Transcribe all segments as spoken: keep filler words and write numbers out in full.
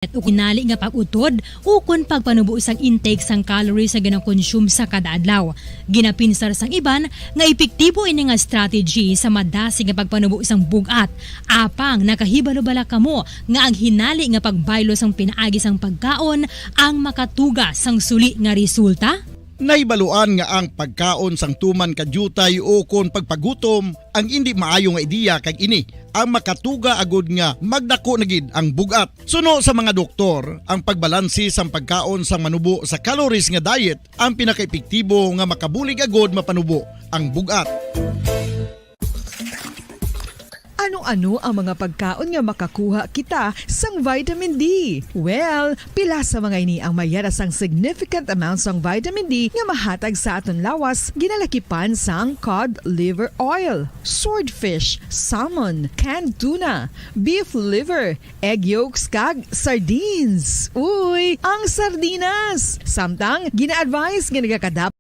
diet o kinali nga pag-utod ukon pagpanubo sang intake sang calories nga ginakonsume sa kada adlaw. Ginapinsar sang iban nga epektibo ini nga strategy sa madasig nga pagpanubo sang bug-at. Apang nakahibalo bala kamo nga ang hinali nga pagbaylo sang pinaagi sang pagkaon ang makatuga sang suli nga resulta? Nahibaluan nga ang pagkaon sang tuman ka diutay ukon pagpagutom ang indi maayo nga ideya, kag ini ang makatuga agud nga magdako na gid ang bug-at. Suno sa mga doktor, ang pagbalanse sang pagkaon sang manubo sa calories nga diet ang pinakaepektibo nga makabulig agud mapanubo ang bug-at. Ano-ano ang mga pagkaon nga makakuha kita sang vitamin D? Well, pila sa mga ini ang mayara sang significant amount sang vitamin D nga mahatag sa aton lawas, ginalakipan sang cod liver oil, swordfish, salmon, canned tuna, beef liver, egg yolks, kag sardines. Uy, ang sardinas! Samtang gina-advise nga nagakadap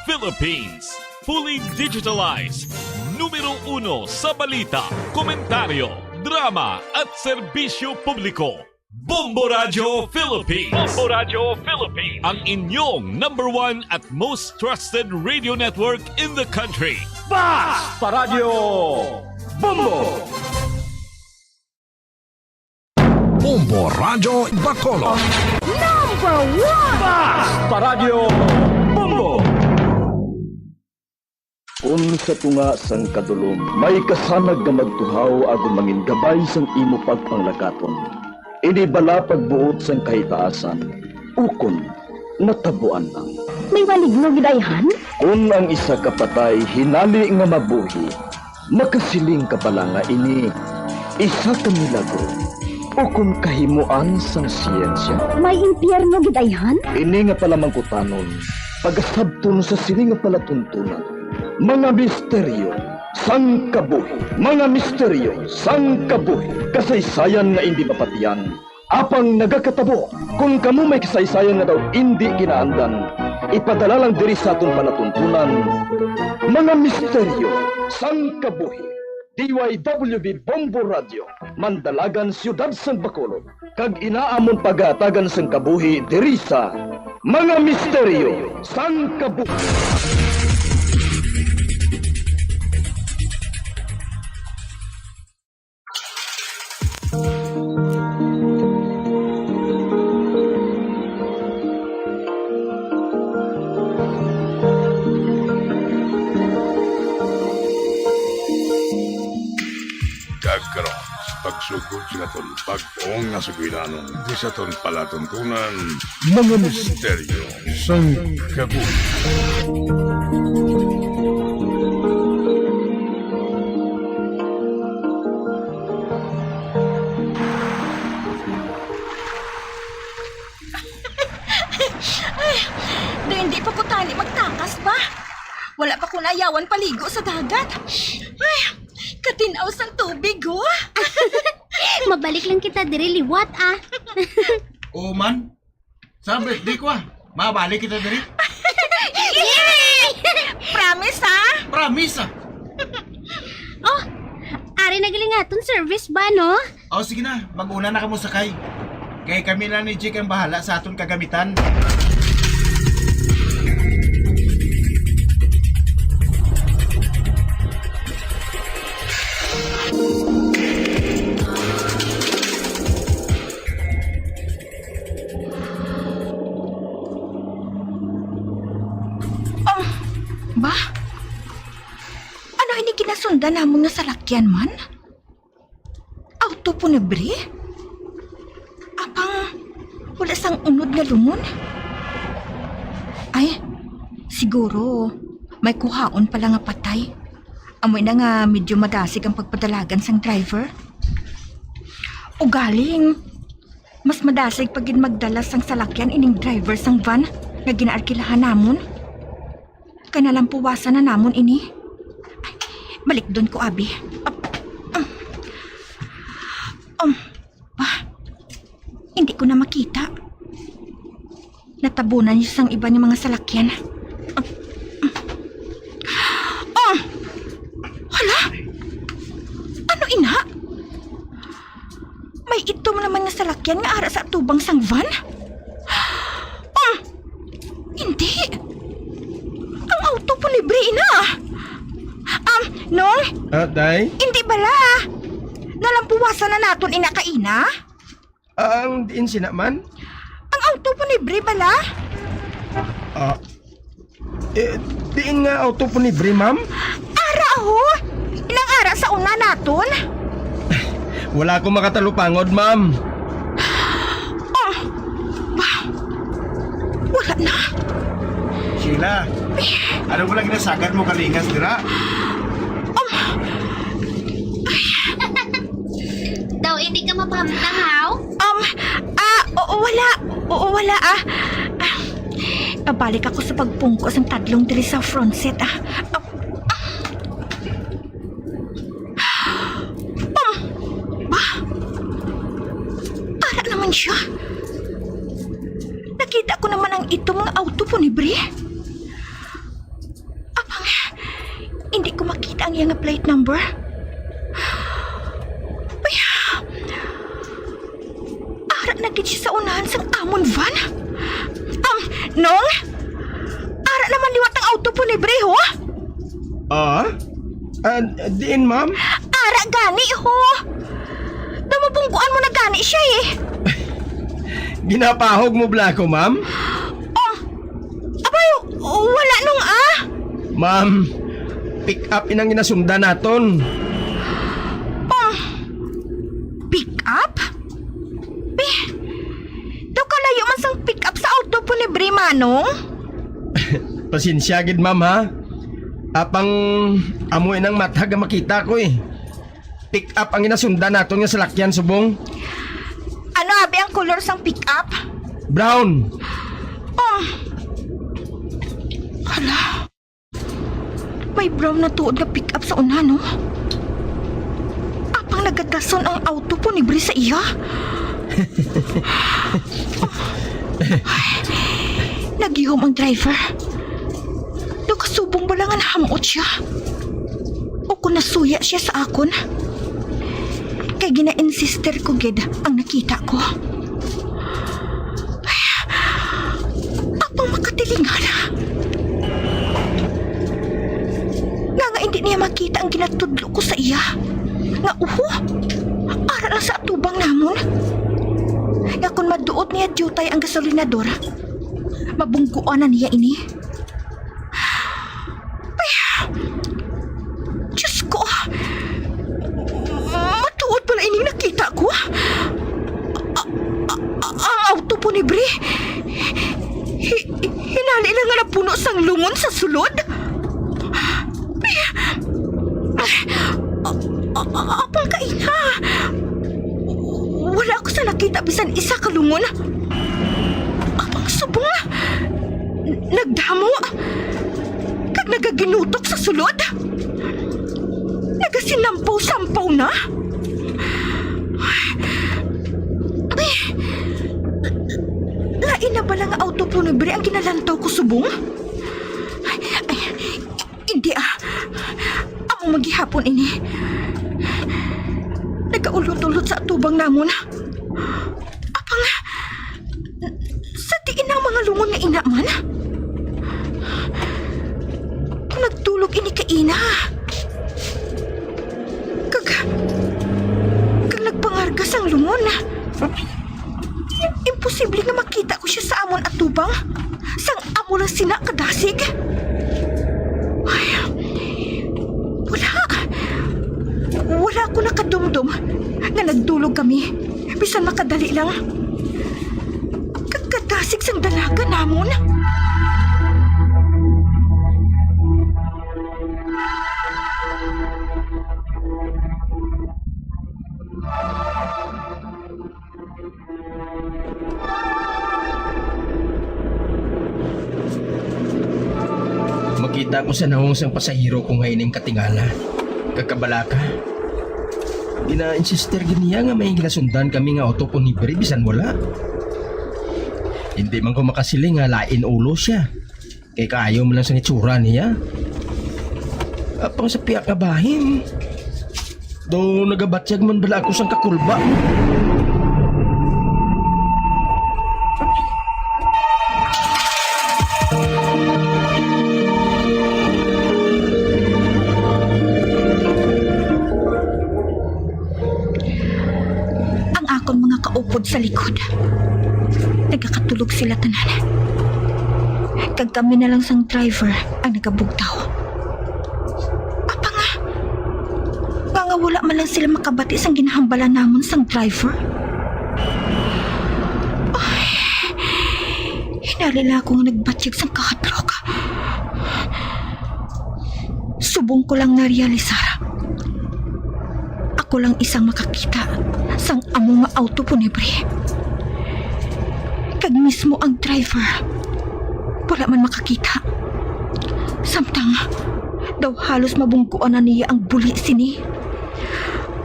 Philippines. Fully digitalized. Numero uno sa balita, komentaryo, drama, at serbisyo publiko. Bombo Radyo Philippines. Bombo Radyo Philippines. Ang inyong number one at most trusted radio network in the country. Basta Radyo Bombo! Bombo Radyo Bacolod. Number one! Basta Radyo Bombo! Kun sa tunga sang kadulom may kasanag nga magtuhaw agud mangin gabay sang imo pagpanglakaton, ini bala pagbuot sang kahitaasan, ukon natabuan lang. May maligno gid ayhan? Kun ang isa ka patay hinali nga mabuhi, makasiling ka bala nga ini isa ka milagro ukon kahimoan sang siyensya? May impyerno gid ayhan? Ini nga palamangkutanon pagasabton sa sini nga palatuntunan, mga misteryo sang kabuhi. Mga misteryo sang kabuhi, kasaysayan nga indi mapatiyan. Apang nagakatabo, kon kamo may kasaysayan nga daw indi kinaandan, ipadala lang diri sa aton palatuntunan, mga misteryo sang kabuhi. D Y W B Bombo Radio, Mandalagan, Siyudad sang Bacolod, kag ina amon pagahatagan sang kabuhi diri sa Mga Misteryo sang Kabuhi. Kag karon, sa pagsugod sa aton bag-ong nga sugilanon, di sa aton palatuntunan, mga misteryo sang kabuhi. Ay, dayon di pa ko tani magtakas ba? Wala pa ko naayawan paligo sa dagat. Ay, katin-aw sang tubig, oh. Mabalik lang kita diri liwat, ah. Oo man. Sa birthday ko, ah. Mabalik kita diri. Yay! Promise, ha? Promise, ah. Oh, ari na gali ang aton service ba, no? Oh, sige na, mag-una na kamo sakay. Kay kami lang ni Jake ang bahala sa aton kagamitan. Oh, ba? Ano ini ginasundan namon nga salakyan man? Auto po na, bre? Apang wala sang unod nga lungon? Ay, siguro may kuhaon pala nga patay. Amoy na nga medyo madasig ang pagpadalagan sang driver. Ugaling, mas madasig pa gid magdala sang salakyan ining driver sang van nga ginaarkilahan namon. Kay nalampuwasan na namon ini. Ay, balikdon ko, abi. Ap-, um, um, ah, hindi ko na makita. Natabunan niya sang iban nga mga salakyan. Ah, ah. Ah! Hala! Ano ina? Ay, ito man naman nga salakyan nga ara sa atubang sang van? Um, hindi. Ang auto po ni Bri na. Um, Nong? Ah, day? Hindi bala. Nalampuwasan na naton ina kaina? Ang diin sina man? Ang auto po ni Bri bala? Ah, eh, diin nga auto po ni Bri, ma'am? Ara, ho. Inang ara sa una naton. Wala ko makatalupangod, ma'am. Oh, ba? Wala na. Sheila, ano mo lang ginasagad mo kalingas dira? Um, Daw, hindi ka mapahamtang, haw? Um, ah, oo, wala. Oo, wala, ah. Ah, pabalik ako sa pagpungko sang tadlong diri sa front seat, ah. Ah, ah. Um, ba? Ara naman siya. Nakita ko naman ang itom nga auto po ni Bri. Apang, hindi ko makita ang iyang plate number. Ay, ara na gid siya sa unahan sang amon van. Um, Nong? Ara naman liwat ang auto po ni Bri, ho? Ah? Ah, diin, ma'am? Ara gani, ho. Daw mabungguan mo na gani siya, eh. Ginapahog mo bala ako, ma'am? Oh, abay, wala, Nong, ah. Ma'am, pick up inang ginasundan naton. Oh, pick up? Eh, daw kalayo man sang pick up sa auto po ni Bri, Manong. Pasensya gid, ma'am, ha? Apang amo inang mathag nga makita ko, eh. Pick up ang ginasundan naton nga salakyan subong. Ano abi ang kolor sang pick up? Brown. Oh. Hala. May brown na tuod nga pick up sa una, no? Apang nagadason ang auto po ni Bri sa iya. Ay, nagihom ang driver. Daw kasubong bala nga nahamot siya. O kung nasuya siya sa akon. Kay gina-insister ko gid ang nakita ko. Apang makatilingala. Nga nga hindi niya makita ang ginatudlo ko sa iya. Nga uho, ara lang sa atubang namon. Nga kung maduot niya diutay ang gasolinador, mabungguan na niya ini. Ay, Diyos ko! Matuod pala ining nakita ko. A-, a-, a-, ang auto po ni Bri. Hi-, hinali lang nga napuno sang lungon sa sulod. Ay, a-, a-, a-, apang kaina. Wala ko sa nakita bisan isa ka lungon. Apang subong, nagdamo kag nagaginutok sa sulod. Nagasinampaw-sampaw na. Ay, lain na bala nga auto po ni Bri ang ginalantaw ko subong? Ay, ay, hindi, ah. Amo man gihapon ini. Nagaulot-ulot sa atubang namon. Apang, sa diin ang mga lungon nga ina man? Nagtulog ini kaina. Kag, kag nagpangarga sang lungon. Imposible nga makita ko sia sa amon atubang sang amo lang sina kadasig. Ay, wala. Wala ko nakadumdom nga nagdulog kami. Bisan makadali lang. Kag kadasig sang dalaga namon. Makita ko sa nawong sang pasahero ko nga ining katingala. Kakabalaka. Gina-insister gid niya nga may ginasundan kami nga auto po ni Bri bisan wala. Hindi man ko makasiling nga lain ulo siya. Kay kaayo man lang sang itsura niya. Apang sa pihak nga bahin, daw nagabatyag man bala ako sang kakulba. kaupod sa likod. Nagakatulog sila tanan. Kag kami na lang sang driver ang nagabugtaw. Apa nga? Nga, nga wala man lang sila makabati sang ginahambalan namon sang driver? Ay, hinali lang ako nga nagbatyag sang kahadlok. Subong ko lang narealisar, ako lang isang makakita sang amo nga auto punebre. Kag mismo ang driver, wala man makakita. Samtang daw halos mabungguan na niya ang buli sini.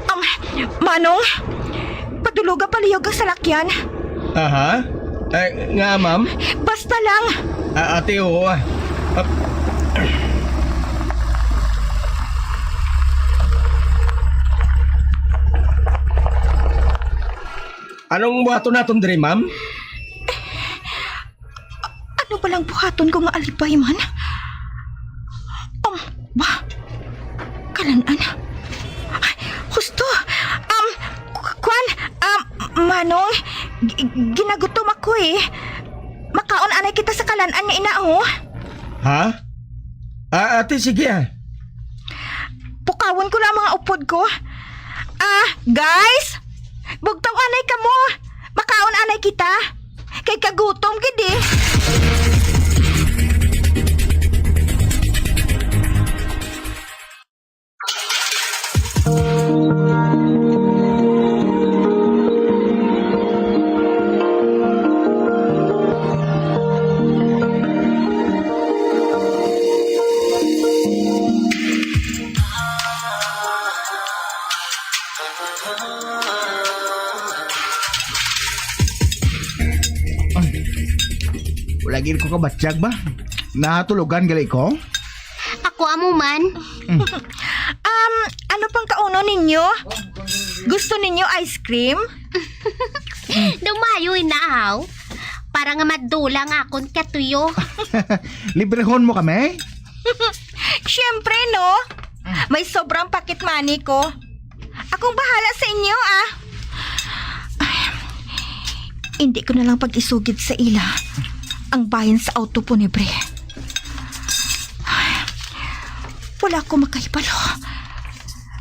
Um, Manong, paduloga palihog ang salakyan. Aha. Eh, nga, ma'am? Basta lang. Ah, ate, oo, ah. Ah. Anong buhaton naton diri, ma'am? Ano ba lang buhaton ko nga alibay man? Um, ba? Kalan-an. Ay, husto. Um, k-, kwan, um, Manong, g-, ginagutom ako eh. Makaon anay kita sa kalan-an nga ina, oh. Ha? Ah, ate, sige, ah. Pukawon ko lang mga upod ko. Ah, guys, bugtaw anay kamo. Makaon anay kita. Kay kagutom gid eh. Ay, wala gid ko kabatyag ba? Natulogan gali ko? Ako amo man. Mm. Um, ano pang kauno ninyo? Gusto ninyo ice cream? Dumayo inahaw. Para nga madula ang akon katuyo. Librehon mo kami? Siyempre, no? May sobrang pocket money ko. Akong bahala sa inyo, ah. Ay, hindi ko na lang pag-isugid sa ila ang bahin sa auto punebre. Ay, wala ko makahibalo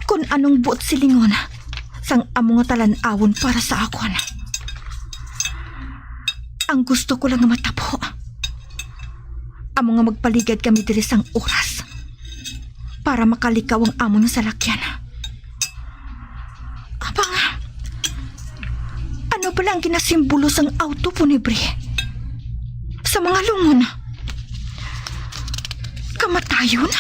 kung anong buot silingon sang amo nga talan-awon para sa akon. Ang gusto ko lang nga matabo, amo nga magpaligad kami diri sang oras para makalikaw ang amon nga salakyan. Abang, ano pala ang ginasimbolo sang auto funebre sa mga Lungon? Kamatayon?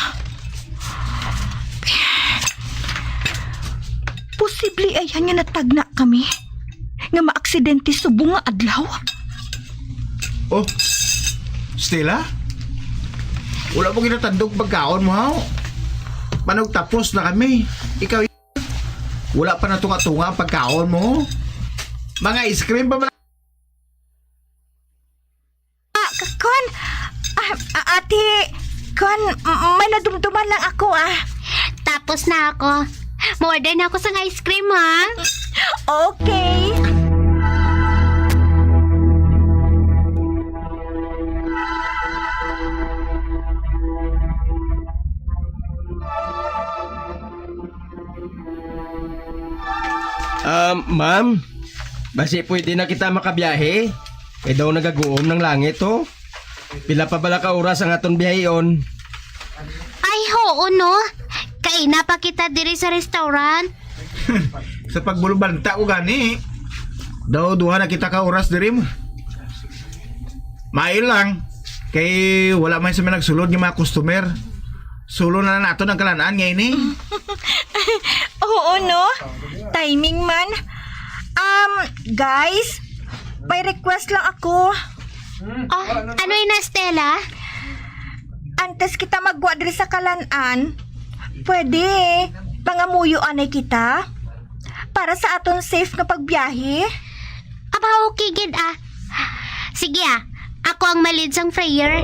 Posible ayan nga natagna kami nga maaksidente subong nga adlaw. Oh, Stella? Wala mo ginatandog pagkaon mo, ha? Manugtapos na kami. Ikaw, wala pa natunga-tunga ang pagkaon mo. Mga ice cream pa ba? Ah, k-, kon, ah, ah, ate, kon, m-, may nadumduman lang ako, ah. Tapos na ako. Mo-order na ako sang ice cream, ha? Okay. Ah, ma'am, basi pwede na kita makabiyahe? Kay daw nagaguom ng langit, oh. Pila pa bala ka oras ang aton biyahion? Ay, oo, no. Kaina pa kita diri sa restaurant. Sa pagbulubanta ko gani, daw duha na kita ka oras diri mo. Maayo lang, kay wala man sa may nagsulod nga mga customer. Sulo na lang naton ang kalan-an nga ini. Oo, no? Timing man. Um, guys, may request lang ako. Ah, ano yun, Stella? Antes kita magwa diri sa kalan-an, pwede pangamuyo anay kita para sa aton safe nga pagbiyahe? Aba, okay gid, ah. Sige, ah. Ako ang malid sang prayer.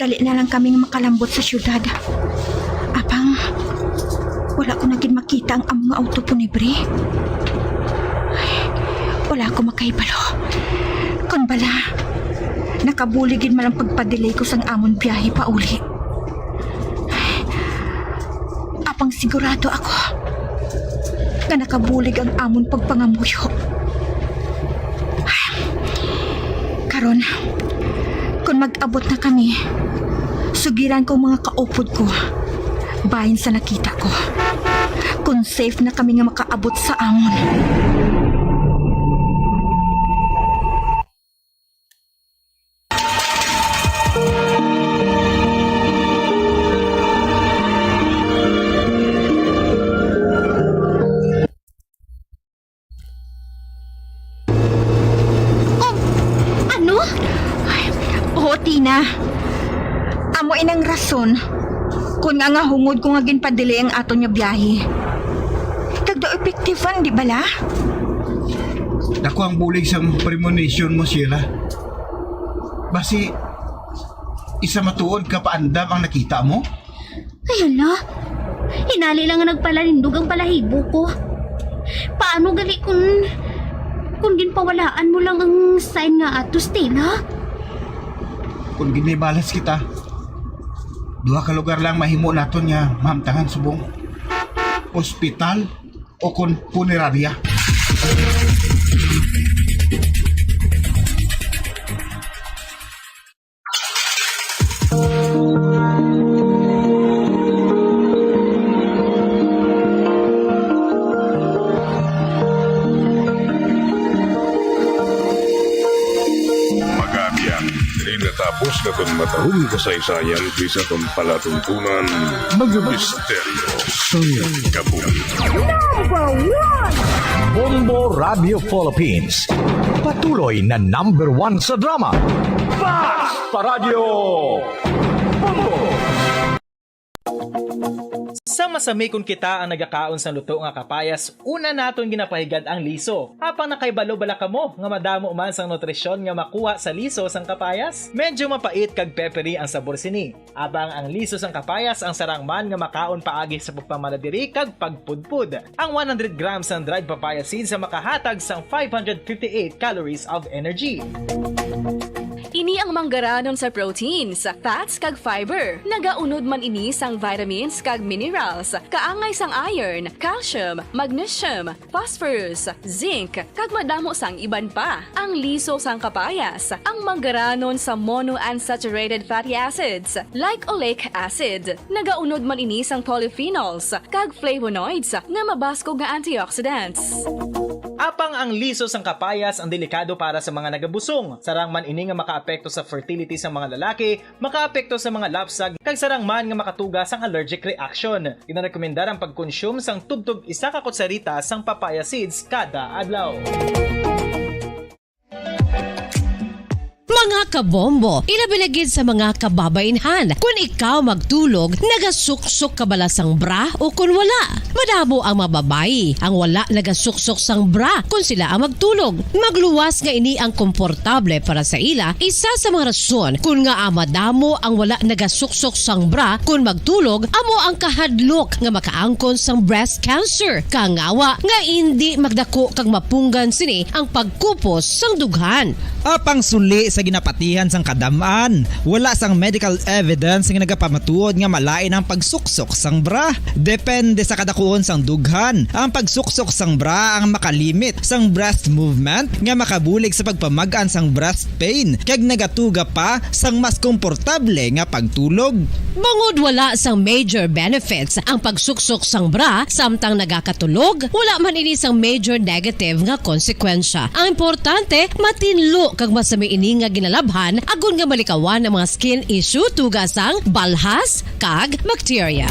Dali na lang kaming makalambot sa siyudad. Apang, wala ko na gid makita ang amo nga auto punibre. Ay, wala ko makahibalo. Kon bala, nakabulig gid man ang pagpadelay ko sang amon biyahe pauli. Apang sigurado ako nga nakabulig ang amon pagpangamuyo. Karon, kon mag-abot na kami, sugiran ko ang mga kaupod ko bahin sa nakita ko, kon safe na kami nga makaabot sa amon. Oh, ano? Ay, oo, Tina. Amo inang rason kon nga nga hungod ko nga ginpadili ang aton nga biyahe. Kag daw epektiban, di bala? Dako ang bulig sang premonition mo, Sheila. Basi, isa matuod ka paandam ang nakita mo? Ay, hala. Hinali lang nga nagpalanindog ang balahibo ko. Paano gali kung, kung ginpawalaan mo lang ang sign nga ato, Stella? Kung ginibalas kita, duha ka lugar lang mahimo naton nga mahamtangan subong. Ospital o kon punerarya. Pag-abyan, diri natapos naton matahong kasaysayan kay sa aton palatuntunan, mga misteryo sang kabuhi. Number one! Bombo Radio Philippines. Patuloy na number one sa drama. Basta Radio Bombo! Sa masami kon kita ang nagakaon sang luto nga kapayas, una naton ginapahigad ang liso. Apang nakahibalo bala kamo nga madamo man sang nutrisyon nga makuha sa liso sang kapayas? Medyo mapait kag peppery ang sabor sini. Apang ang liso sang kapayas ang sarang man nga makaon paagi sa pagpamala diri kag pagpudpod. Ang one hundred grams sang dried papaya seeds ang makahatag sang five hundred fifty-eight calories of energy. Ini ang manggaranon sa proteins, fats, kag fiber. Nagaunod man ini sang vitamins kag minerals, kaangay sang iron, calcium, magnesium, phosphorus, zinc, kag madamo sang iban pa. Ang liso sang kapayas, ang manggaranon sa monounsaturated fatty acids, like oleic acid. Nagaunod man ini sang polyphenols kag flavonoids nga mabaskog nga antioxidants. Apang ang liso sang kapayas ang delikado para sa mga nagabusong. Sarang man ini nga makaapekto sa fertility sa mga lalaki, makaapekto sa mga lapsag, kag sarang man nga makatuga sang allergic reaction. Ginarekomendar ang pagkonsume sang tubtob isa ka kutsarita sang papaya seeds kada adlaw. Mga kabombo, ilabi na gid sa mga kababainhan, kun ikaw magtulog, nagasuksok ka bala sang bra o kun wala? Madamo ang mga babayi ang wala nagasuksok sang bra kun sila ang magtulog. Magluwas nga ini ang komportable para sa ila, isa sa mga rason kun ngaa madamo ang wala nagasuksok sang bra kun magtulog amo ang kahadlok nga makaangkon sang breast cancer, kangawa nga indi magdako kag mapunggan sini ang pagkupos sang dughan. Apang suli sa ginapatihan sang kadam-an, wala sang medical evidence nga nagapamatuod nga malain ang pagsuksok sang bra. Depende sa kadakuon sang dughan, ang pagsuksok sang bra ang makalimit sang breast movement nga makabulig sa pagpamag-an sang breast pain, kag nagatuga pa sang mas komportable nga pagtulog. Bangod wala sang major benefits ang pagsuksok sang bra samtang nagakatulog, wala man ini sang major negative nga konsekwensya. Ang importante, matinlo kag masami ini nga ginalabhan agod nga malikawan ang mga skin issue tuga sang balhas kag bakterya.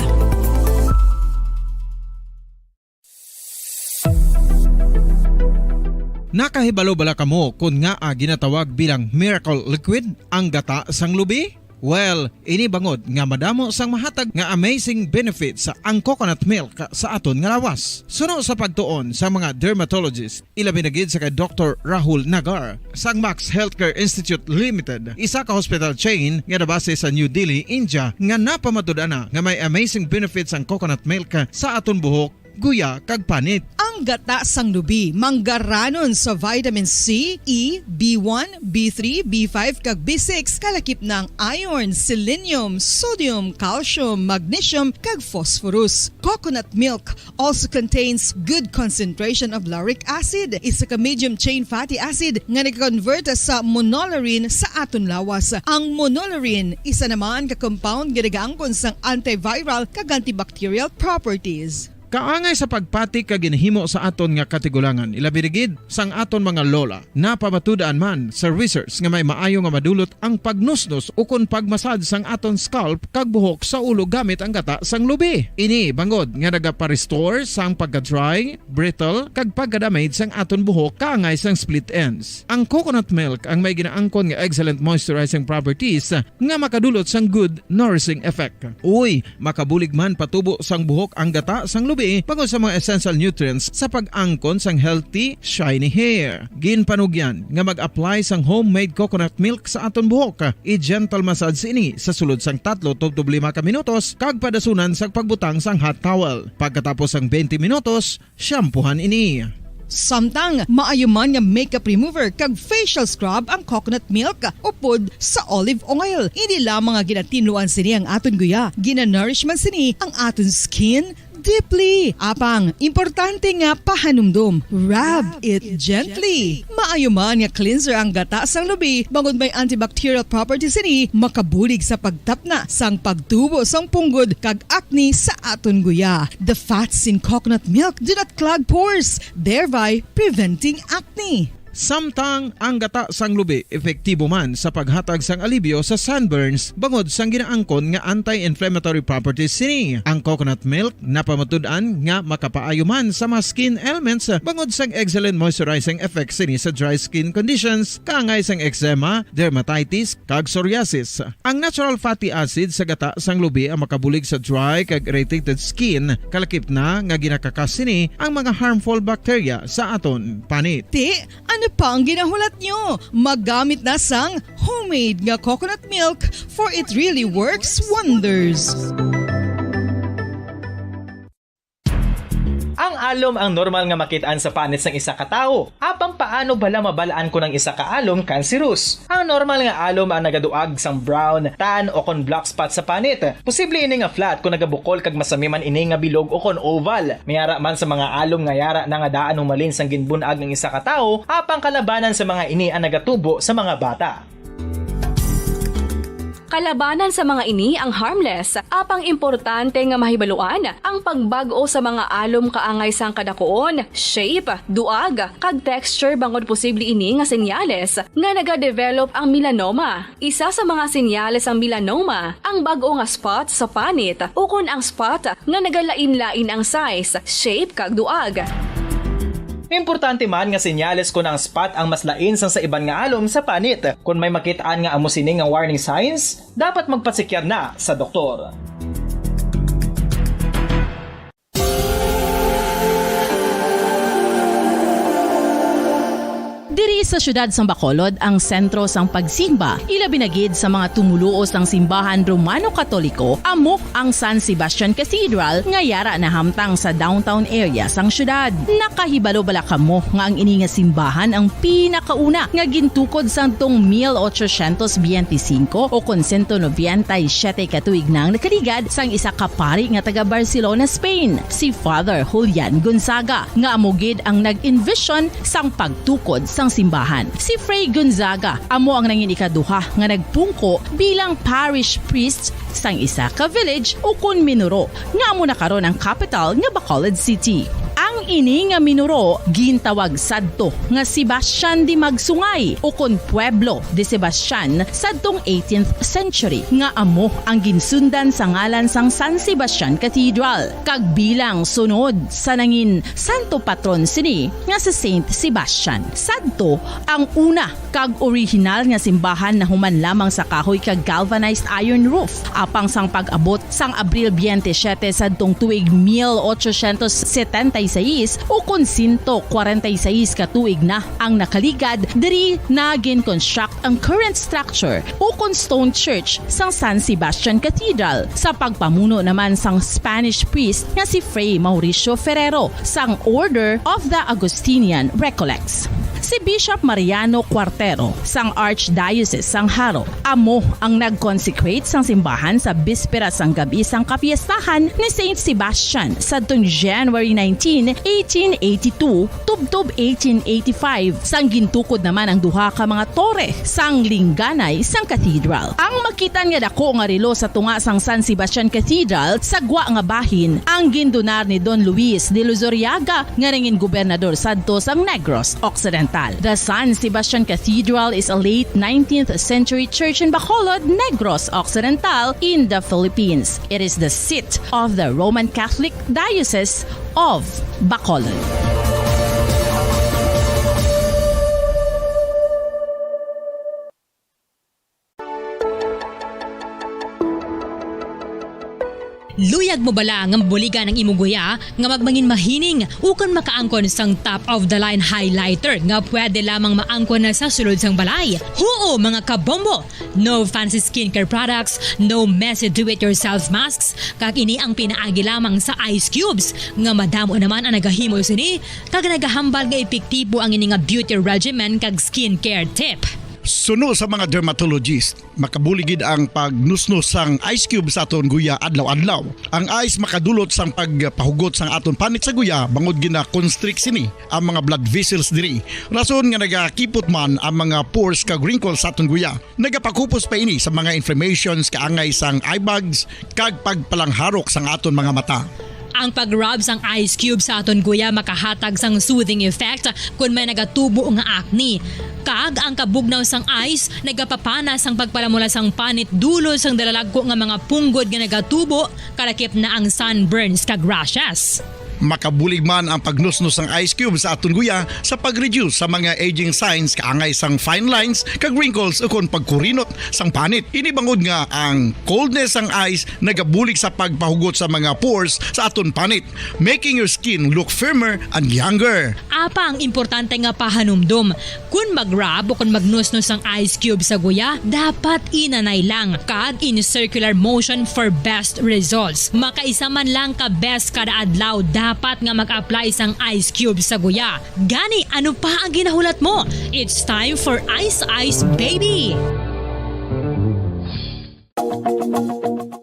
Nakahibalo bala kamo kon ngaa ginatawag bilang miracle liquid ang gata sang lubi? Well, ini bangod nga madamo sang mahatag nga amazing benefits ang coconut milk sa aton nga lawas. Suno sa pagtuon sa mga dermatologist, ilabi na gid sa kay Doktor Rahul Nagar sang Max Healthcare Institute Limited, isa ka hospital chain nga nabase sa New Delhi, India, nga napamatud-an na nga may amazing benefits ang coconut milk sa aton buhok, guya, kag panit. Ang gata sang lubi manggaranon sa vitamin C, E, B one, B three, B five, kag B six, kalakip na ang iron, selenium, sodium, calcium, magnesium, kag phosphorus. Coconut milk also contains good concentration of lauric acid, isa ka medium chain fatty acid nga nag-convert sa monolaurin sa aton lawas. Ang monolaurin, isa naman ka compound nga nagaangkon sang antiviral kag antibacterial properties. Kaangay sa pagpati kag ginhimo sa aton nga katigulangan, ilabi na gid sang aton mga lola. Napamatud-an man sa research nga may maayo nga madulot ang pagnusnos ukon pagmasad sang aton scalp kag buhok sa ulo gamit ang gata sang lubi. Ini bangod nga nagaparestore sang pagka-dry, brittle, kag pagka-damage sang aton buhok kaangay sang split ends. Ang coconut milk ang may ginaangkon nga excellent moisturizing properties nga makadulot sang good nourishing effect. Uy, makabulig man patubo sang buhok ang gata sang lubi bangod sa mga essential nutrients sa pag-angkon sang healthy, shiny hair. Ginpanugyan nga mag-apply sang homemade coconut milk sa aton buhok. I-gentle massage ini sa sulod sang tatlo tubtob lima ka minutos kag padasunan sang pagbutang sang hot towel. Pagkatapos sang twenty minutos, shampoohan ini. Samtang maayo man nga makeup remover kag facial scrub ang coconut milk upod sa olive oil. Hindi lamang nga ginatinluan sini ang aton guya, ginanourish man sini ang aton skin deeply. Apang, importante nga pahanumdom, rub it gently. Maayo man nga cleanser ang gata sang lubi, bangod may antibacterial properties sini, makabulig sa pagtapna sang pagtubo sang punggod kag acne sa aton guya. The fats in coconut milk do not clog pores, thereby preventing acne. Samtang ang gata sang lubi epektibo man sa paghatag sang alibyo sa sunburns bangod sang ginaangkon nga anti-inflammatory properties sini. Ang coconut milk napamatud-an nga makapaayo man sa mga skin ailments bangod sang excellent moisturizing effects sini sa dry skin conditions, kaangay sang eczema, dermatitis, kag psoriasis. Ang natural fatty acid sa gata sang lubi ang makabulig sa dry kag irritated skin, kalakip na nga ginakakas sini ang mga harmful bacteria sa aton panit. Ti, ano pa ang ginahulat nyo? Maggamit na sang homemade nga coconut milk, for it really works wonders. Ang alom ang normal nga makit-an sa panit sang isa ka tawo. Apang paano bala mabal-an kon ang isa ka alom cancerous? Ang normal nga alom ang nagaduag sang brown, tan, o kon black spot sa panit. Posible ini nga flat kon nagabukol kag masami man ini nga bilog o kon oval. May ara man sa mga alom nga yara na nga daan humalin sang ginbun-ag ang isa ka tawo, apang kalabanan sa mga ini ang nagatubo sa mga bata. Kalabanan sa mga ini ang harmless, apang importante nga mahibaluan ang pagbag-o sa mga alom kaangay sang kadakuon, shape, duag, kag texture bangod posible ini nga senyales nga nagadevelop ang melanoma. Isa sa mga senyales sang melanoma ang bag-o nga spot sa panit ukon ang spot nga nagalain-lain ang size, shape, kag duag. Importante man nga senyales kon ang spot ang mas lain sang sa iban nga alom sa panit. Kon may makit-an nga amo sini nga warning signs, dapat magpatsikyar na sa doktor. Diri sa siyudad sang Bacolod ang sentro sang pagsimba, ilabi na gid sa mga tumoluo sang simbahan Romano-Katoliko, amo ang San Sebastian Cathedral nga yara nahamtang sa downtown area sang siyudad. Nakahibalo bala kamo nga ang ini nga simbahan ang pinakauna nga gintukod sadtong mil ochocientos biyente singko o kon sento nobenta y siyete ka tuig nang nakaligad sang isa ka pari nga taga Barcelona, Spain, si Father Julian Gonzaga, nga amo gid ang nag-envision sang pagtukod sang simbahan. Si Fray Gonzaga amo ang nangin ikaduha nga nagpungko bilang parish priest sang isa ka village ukon minuro nga amo na karon ang kapital nga Bacolod City. Ang Ini nga minuro gintawag sadto nga Sebastian de Magsungay, ukon Pueblo de Sebastian, sadtong eighteenth century, nga amo ang ginsundan sa ngalan sang San Sebastian Cathedral, kag bilang sunod sa nangin santo patron sini nga si Saint Sebastian. Sadto ang una kag orihinal nga simbahan nahuman lamang sa kahoy kag galvanized iron roof, apang sang pag-abot sang Abril twenty-seven sadtong tuig mil ochocientos setenta y seis, ukon sento kwarenta y seis ka tuig na ang nakaligad, diri na gin-construct ang current structure, ukon stone church, sang San Sebastian Cathedral, sa pagpamuno naman sang Spanish priest nga si Fray Mauricio Ferrero sang Order of the Augustinian Recollects. Si Bishop Mariano Cuartero sang Archdiocese sang Jaro amo ang nag-consecrate sang simbahan sa bispera sang gab-i sang kapiestahan ni Saint Sebastian sadtong January nineteen, eighteen eighty-two, tubtob eighteen eighty-five, sang gintukod naman ang duha ka mga tore sang lingganay sang cathedral. Ang makitan nga dako nga relo sa tunga sang San Sebastian Cathedral sa gwa nga bahin ang gindunar ni Don Luis de Luzuriaga, nga nangin gobernador sadto sang Negros Occidental. The San Sebastian Cathedral is a late nineteenth century church in Bacolod, Negros Occidental, in the Philippines. It is the seat of the Roman Catholic Diocese of Bacolod. Luyag mo bala nga mabuligan ang imo guya nga magmangin mahining ukon makaangkon sang top-of-the-line highlighter nga pwede lamang maangkon na sa sulod sang balay? Huo, mga kabombo! No fancy skincare products, no messy do-it-yourself masks, kag ini ang pinaagi lamang sa ice cubes nga madamo naman ang nagahimo sini kag nagahambal nga epektibo ang ini nga beauty regimen kag skincare tip. Suno sa mga dermatologist, makabulig gid ang pagnusnos sang ice cube sa aton guya adlaw-adlaw. Ang ice makadulot sang pagpahugot sang aton panit sa guya bangod gina-constrict sini ang mga blood vessels diri. Rason nga nagakipot man ang mga pores kag wrinkles sa aton guya. Nagapakupos pa ini sa mga inflammations kaangay sang eye bags kag pagpalangharok sang aton mga mata. Ang pag-rub sang ice cube sa aton guya makahatag sang soothing effect kon may nagatubo nga acne. Kag ang kabugnaw sang ice nagapapana sang pagpalamula sang panit dulot sang dalalagko nga mga punggod nga nagatubo, kalakip na ang sunburns kag rashes. Makabulig man ang pagnusnos sang ice cube sa aton guya sa pag-reduce sa mga aging signs kaangay sang fine lines kag wrinkles ukon pagkurinot sang panit. Ini bangod nga ang coldness sang ice nagabulig sa pagpahugot sa mga pores sa aton panit, making your skin look firmer and younger. Apang importante nga pahanumdom, kon mag-rub o kon magnusnos ang ice cube sa guya, dapat inanay lang kag in circular motion for best results. Makaisa man lang ka beses kada adlaw dapat nga mag-apply sang ice cube sa guya. Gani, ano pa ang ginahulat mo? It's time for Ice Ice Baby!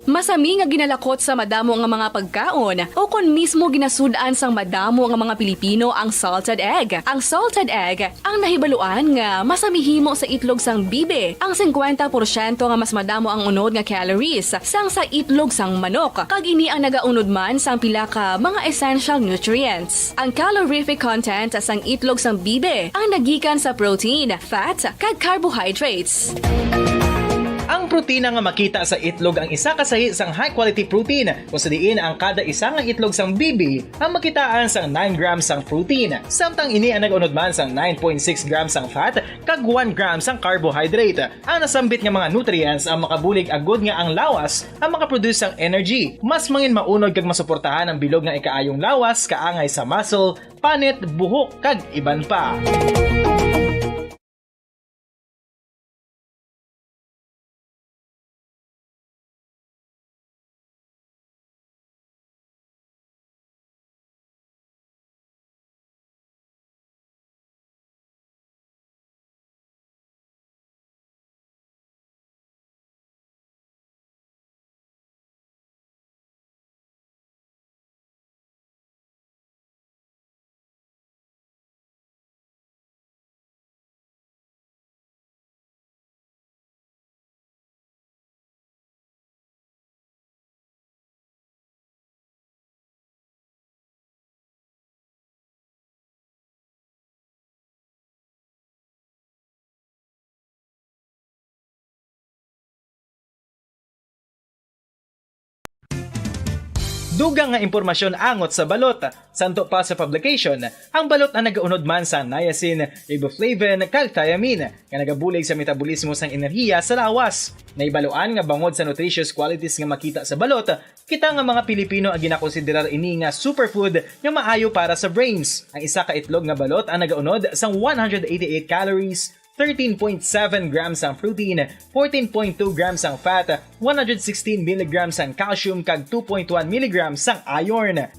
Masami nga ginalakot sa madamo nga mga pagkaon o kon mismo ginasud-an sang madamo nga mga Pilipino ang salted egg. Ang salted egg ang nahibaluan nga masami himo sa itlog sang bibi. Ang singkwenta porsyento nga mas madamo ang unod nga calories sang sa itlog sang manok, kag ini ang nagaunod man sang pila ka mga essential nutrients. Ang calorific content sang itlog sang bibi ang nagikan sa protein, fat, kag carbohydrates. Ang protina nga makita sa itlog ang isa ka sahi sang high-quality protein, kung sa diin ang kada isa nga itlog sang bibi ang makitaan sang nine grams sang protein, samtang ini ang nag-unod man sang nine point six grams sang fat kag one gram sang carbohydrate. Ang nasambit nga mga nutrients ang makabulig agud nga ang lawas ang makaproduce sang energy, mas mangin maunod kag masuportahan ang bilog nga ikaayong lawas kaangay sa muscle, panit, buhok, kag iban pa. Dugang nga impormasyon angot sa balot. Santo pa sa publication, ang balot ang nagaunod man sa niacin, riboflavin, kag thiamine, nga nagabulig sa metabolismo sang enerhiya sa lawas. Nahibaluan nga bangod sa nutritious qualities nga makita sa balot, kita nga mga Pilipino ang ginakonsiderar ini nga superfood nga maayo para sa brains. Ang isa ka itlog nga balot ang nagaunod sang one hundred eighty-eight calories, thirteen point seven grams ang protein, fourteen point two grams ang fat, one hundred sixteen milligrams ang calcium, kag two point one milligrams ang iron.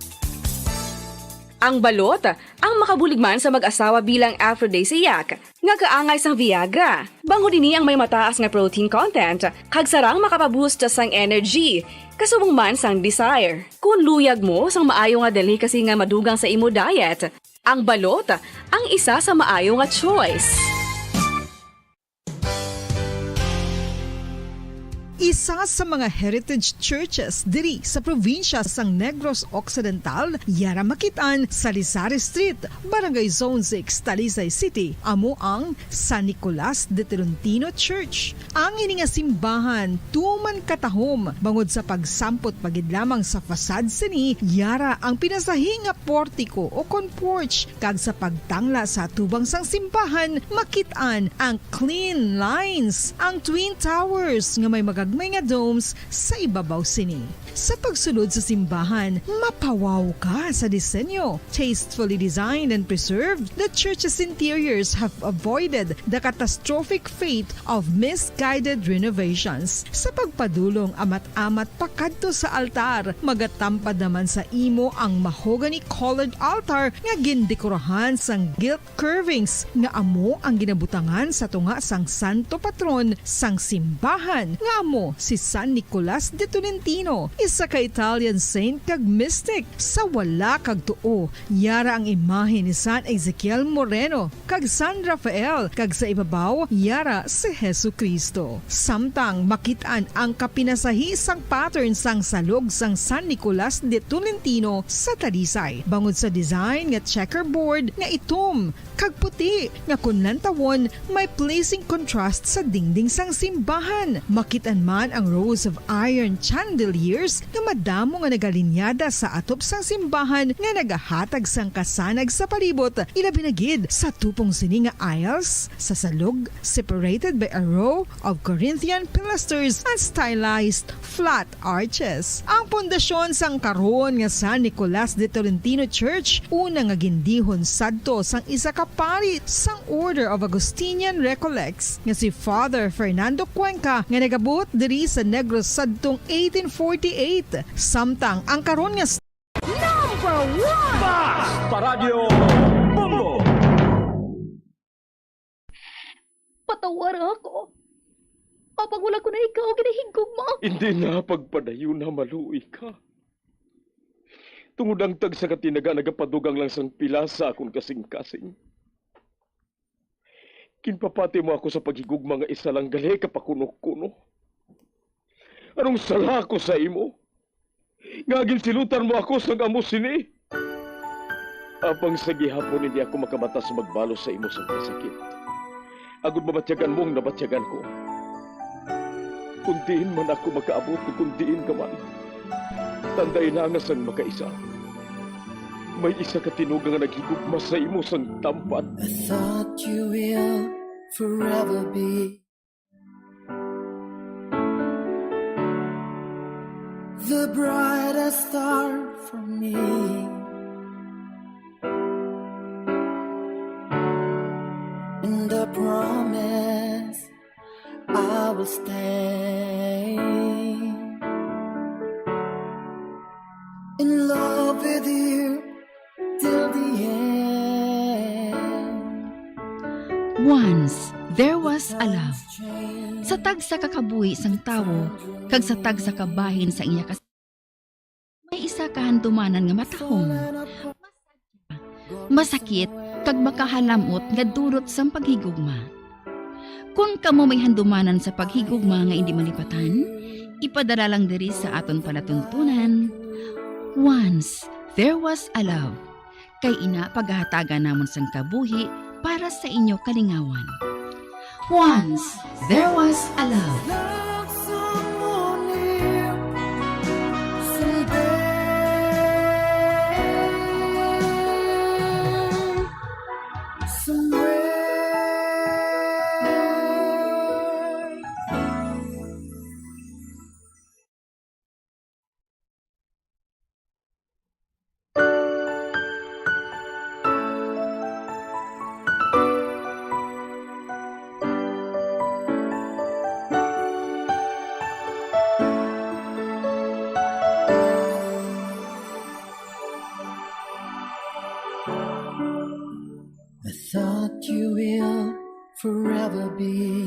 Ang balot, ang makabulig man sa mag-asawa bilang aphrodisiac, nga kaangay sang Viagra. Bangod ini ang may mataas nga protein content, kag sarang makapaboost sang energy, kasubong man sang desire. Kung luyag mo sang maayo nga delicacy nga madugang sa imo diet, ang balot, ang isa sa maayo nga choice. Isa sa mga heritage churches diri sa probinsya sang Negros Occidental, yara makit-an sa Sari-Sari Street, Barangay Zone six, Talisay City, amo ang San Nicolas de Tolentino Church. Ang ini nga simbahan tuman katahom bangod sa pagsampot pa gid lamang sa facade sini, yara ang pinasahi nga portiko o kon porch, kag sa pagtangla sa atubang sang simbahan, makit-an ang clean lines, ang twin towers nga may magagmay nga domes sa ibabaw sini. Sa pagsulod sa simbahan, mapawaw ka sa disenyo. Tastefully designed and preserved, the church's interiors have avoided the catastrophic fate of misguided renovations. Sa pagpadulong amat-amat pakadto sa altar, magatampad naman sa imo ang mahogany-colored altar nga gindekorahan sang gilt curvings nga amo ang ginabutangan sa tunga sang santo patron sang simbahan, nga amo si San Nicolas de Tolentino, isa ka Italian saint kag mystic. Sa wala kag tuo, yara ang imahe ni San Ezekiel Moreno kag San Rafael, kag sa ibabaw, yara si Jesu-Cristo. Samtang makit-an ang kapinasahi sang pattern sang salog sang San Nicolas de Tolentino sa Talisay, bangod sa design nga checkerboard nga itom kag puti, nga kon lantawon, may pleasing contrast sa dingding sang simbahan. Makit-an man ang rows of iron chandeliers nga madamo nga nagalinyada sa atop sang simbahan nga nagahatag sang kasanag sa palibot, ilabi na gid sa tupong sini nga aisles sa salog, separated by a row of Corinthian pilasters and stylized flat arches. Ang pundasyon sang karon nga San Nicolas de Tolentino Church, una nga gindihon sadto sang isa ka pari sang Order of Augustinian Recollects nga si Father Fernando Cuenca, nga nagabuot diri sa Negros sadtong eighteen forty-eight, samtang ang karon nga Number one! Basta Radyo Bombo! Patawara ako. Apang wala ko na ikaw ginahigugma. Hindi na pagpadayon na maluoy ka. Tungod ang tagsa ka tinaga nagapadugang lang sang pila sa akon kasingkasing. Ginpapati mo ako sa paghigugma nga isa lang gali ka pakunokuno. Anong sala ko sa imo? Nga ginsilutan mo ako sang amo sini? Apang sa gihapon hindi ako makabata sa magbalos sa imo sa sakit, agod mabatyagan mo ang nabatyagan ko. Kung diin man ako makaabot, kung diin ka man, tandai na nga sang makaisa, may isa ka tinuga nga naghigugma sa imo sang tampad. I thought you will forever be the brightest star for me. And I promise I will stay in love with you till the end. Once, there was a love. Sa tagsa ka kabuhi sang tawo, kag sa tagsa ka bahin sang iya kas-, may isa ka handumanan nga matahom, masakit, kag makahalamot nga dulot sang paghigugma. Kon kamo may handumanan sa paghigugma nga indi malipatan, ipadala lang diri sa aton palatuntunan, Once There Was a Love. Kay ina pagahatagan namon sang kabuhi para sa inyo kalingawan. Once There Was a Love. Love someone new someday. Somewhere. I thought you will forever be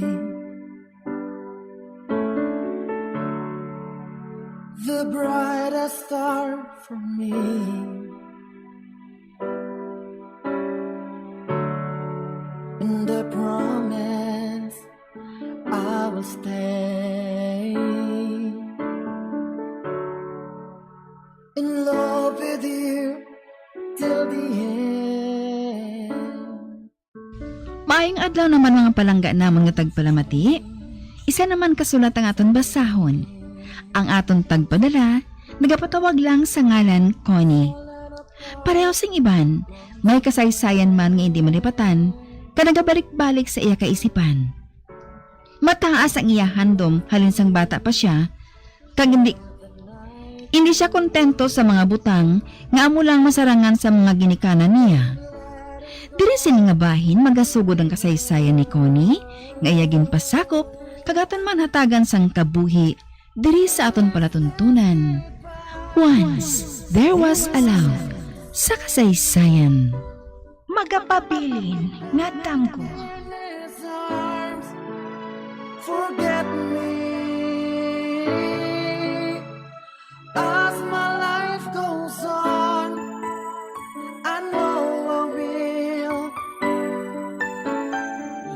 the brightest star for me. And I promise I will stay in love with you till the end. Maayong adlaw naman, mga palangga namon nga tagpalamati. Isa naman ka sulat ang aton basahon. Ang aton tagpadala nagapatawag lang sa ngalan Connie. Pareho sing iban, may kasaysayan man nga indi malipatan, ka nagabalik-balik sa iya kaisipan. Mataas ang iya handom halin sang bata pa sia, kag indi, indi sia kontento sa mga butang nga amo lang masarangan sa mga ginikanan niya. Diri sini nga bahin magasugod ang kasaysayan ni Connie nga iya ginpasakop kag aton man hatagan sang kabuhi diri sa aton palatuntunan. Once there was a love sa kasaysayan. Magapabilin nga damgo. Forget me as my life goes on. I know I will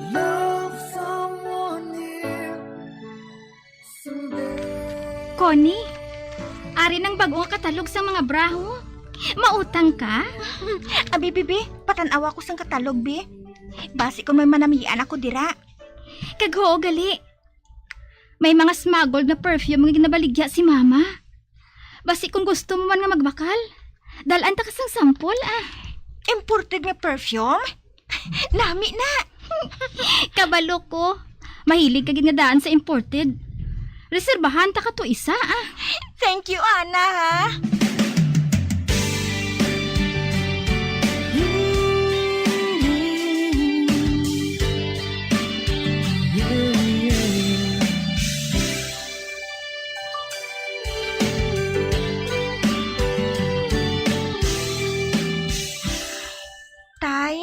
love someone new. Connie, ari nang bag-o nga katalog sang mga bra, ho. Mautang ka? Abi, bibi, patan-awa ko sang katalog, bi. Basi kon may manamian ako dira. Kag huo gali. May mga smuggled nga perfume nga ginabaligya si Mama. Basi kung gusto mo man nga magbakal, dal-an ta ka sang sample, ah. Imported nga perfume? Nami na. Kabalo ko. Mahilig ka gid nga daan sa imported. Reserbahan ta ka to isa, ah. Thank you, Ana, ha. Tay,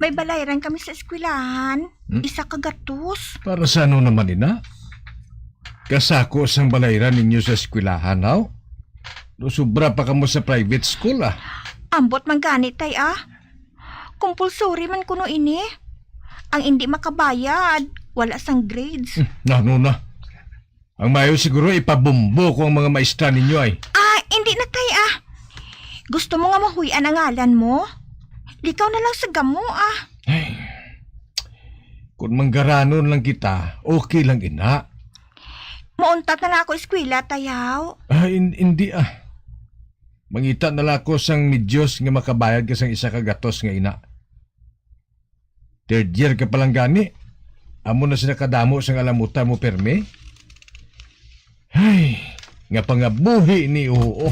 may balayran kami sa eskwelahan. Hmm? Isa ka gatos. Para sa ano naman, ina? Kasako sang balayran ninyo sa eskwelahan, haw? No, sobra pa kamo sa private school, ah. Ambot man gani, tay, ah. Compulsory man kuno ini. Ang indi makabayad, wala sang grades. Hmm, nano na? Ang maayo siguro, ipabombo ko ang mga maestra ninyo, ay. Ah, hindi na, tay, ah. Gusto mo nga mahuy-an ang ngalan mo? Likaw na lang sa gamo, ah. Ay, kung manggaranon lang kita, okay lang ina. Mauntat na lang ako eskwela, tay, haw. Ah, in-, hindi, ah. Mangita na lang ako sang medyos nga makabayad ka sang isa ka gatos nga ina. Third year ka pa lang gani. Amo na sila kadamo sang alamutan mo, permi. Ay, nga pangabuhi ni, oo.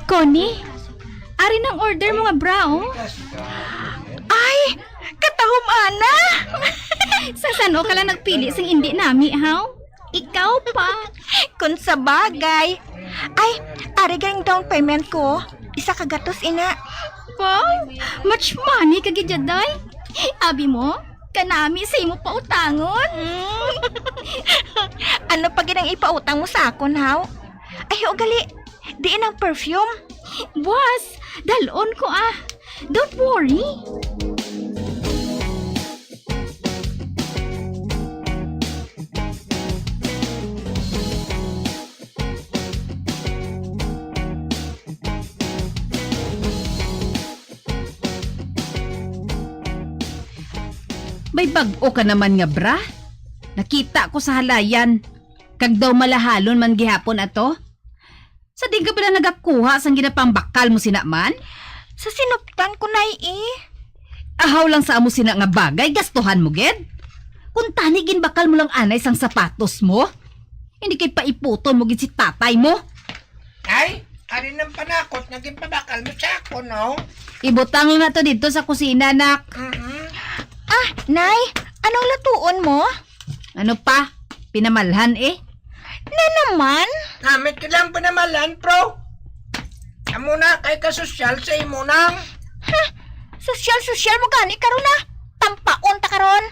Connie, ari nang order mo nga bra, oh. Ay, katahom ana! Sa san-o ka lang nagpili sing indi nami, haw? Ikaw pa. Kung sa bagay. Ay, ari gani ang down payment ko. Isa ka gatos ina. Wow, much money ka gid, day. Abi mo, kanami sa imo pautangon. Mm. Ano pa gid ang ipautang mo sa akon, haw? Ay, ugali, diin ang perfume? Buwas, dalon ko, ah. Don't worry. May bag-o ka naman nga bra? Nakita ko sa halayan. Kag daw malahalon man gihapon ato? Sa di ka bala nagakuha sang ginapangbakal mo sina man? Sa sinuptan ko, Nay, eh. Ahaw lang sa amo sina nga bagay, gastuhan mo gid. Kung tani ginbakal mo lang anay sang sapatos mo, hindi kay paiputon mo gid si tatay mo. Ay, ari nang panakot nga ginpabakal mo sa ako, no? Ibutang lang na to dito sa kusina, nak. Mm-mm. Ah, Nay, anong lutuon mo? Ano pa? Pinamalhan eh. Na naman? Namit ka lang pinamalhan, bro. Amo na kay kasosyal sa imo nang. Ha? Sosyal-sosyal mo gani karon, ah. Tampaon ta karon.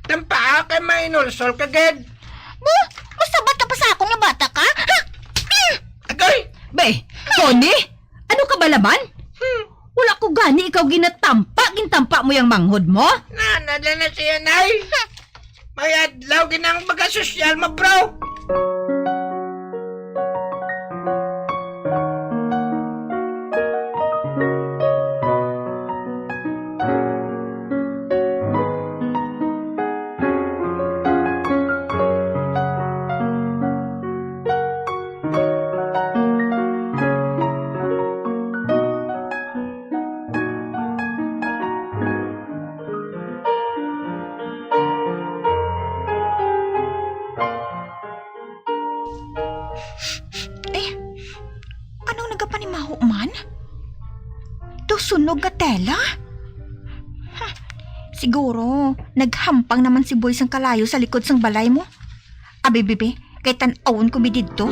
Tampaa kay mainulsol ka gid. Bu, musabat ka pa sa akon nga bata ka? Ha? Hmm. Agay! Be, Connie, ano ka ba laman? Hmm. Wala ko gani ikaw ginatampa, gintampa mo yang manghod mo? Nanadla na siya, Nay. Hmm. May adlaw ginang baga sosyal mo, bro. Eh, anong nagapanimaho man? Daw sunog nga tela? Huh, siguro, naghampang naman si Boy sang kalayo sa likod sang balay mo. Abi, bibi, kay tan-awon ko bi didto.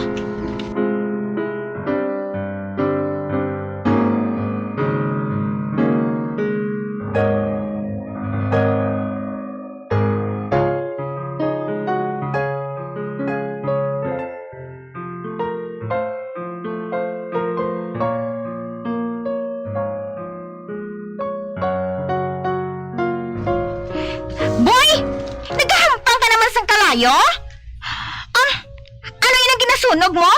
Boy! Nagahampang ka naman sang kalayo? Ah, ano yun ang ginasunog mo?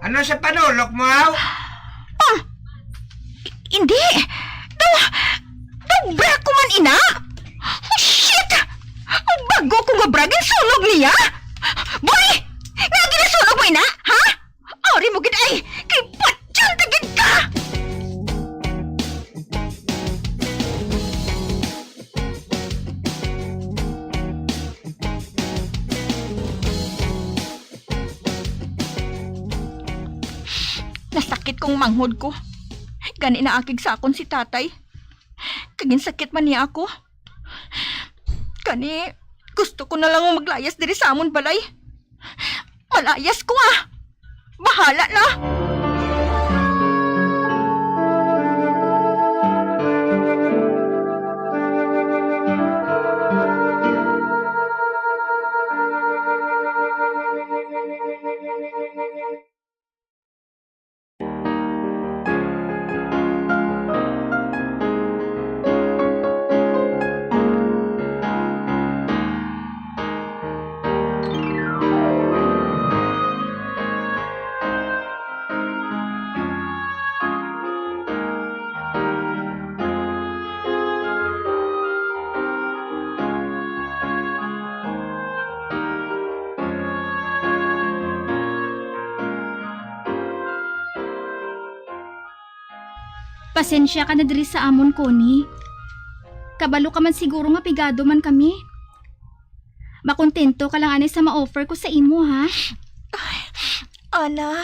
Ano sa panulok mo, aw? Ah, hindi. Daw, daw bra ko man ina. Oh, shit! Ang bago ko nga bra, ginsunog niya? Boy! Nga ginasunog mo ina, ha? Ari mo gid ay! Kay patyan ka gid ka! Nasakit kong manghod ko. Gani naakig sa akon si tatay. Kag ginsakit man niya ako. Gani, gusto ko na lang maglayas diri sa amon balay. Malayas ko, ah! Bahala na! Pasensya ka na diri sa amon, Connie. Kabalo ka man siguro nga pigado man kami. Makontento ka lang anay sa ma-offer ko sa imo, ha? Ay, Ana,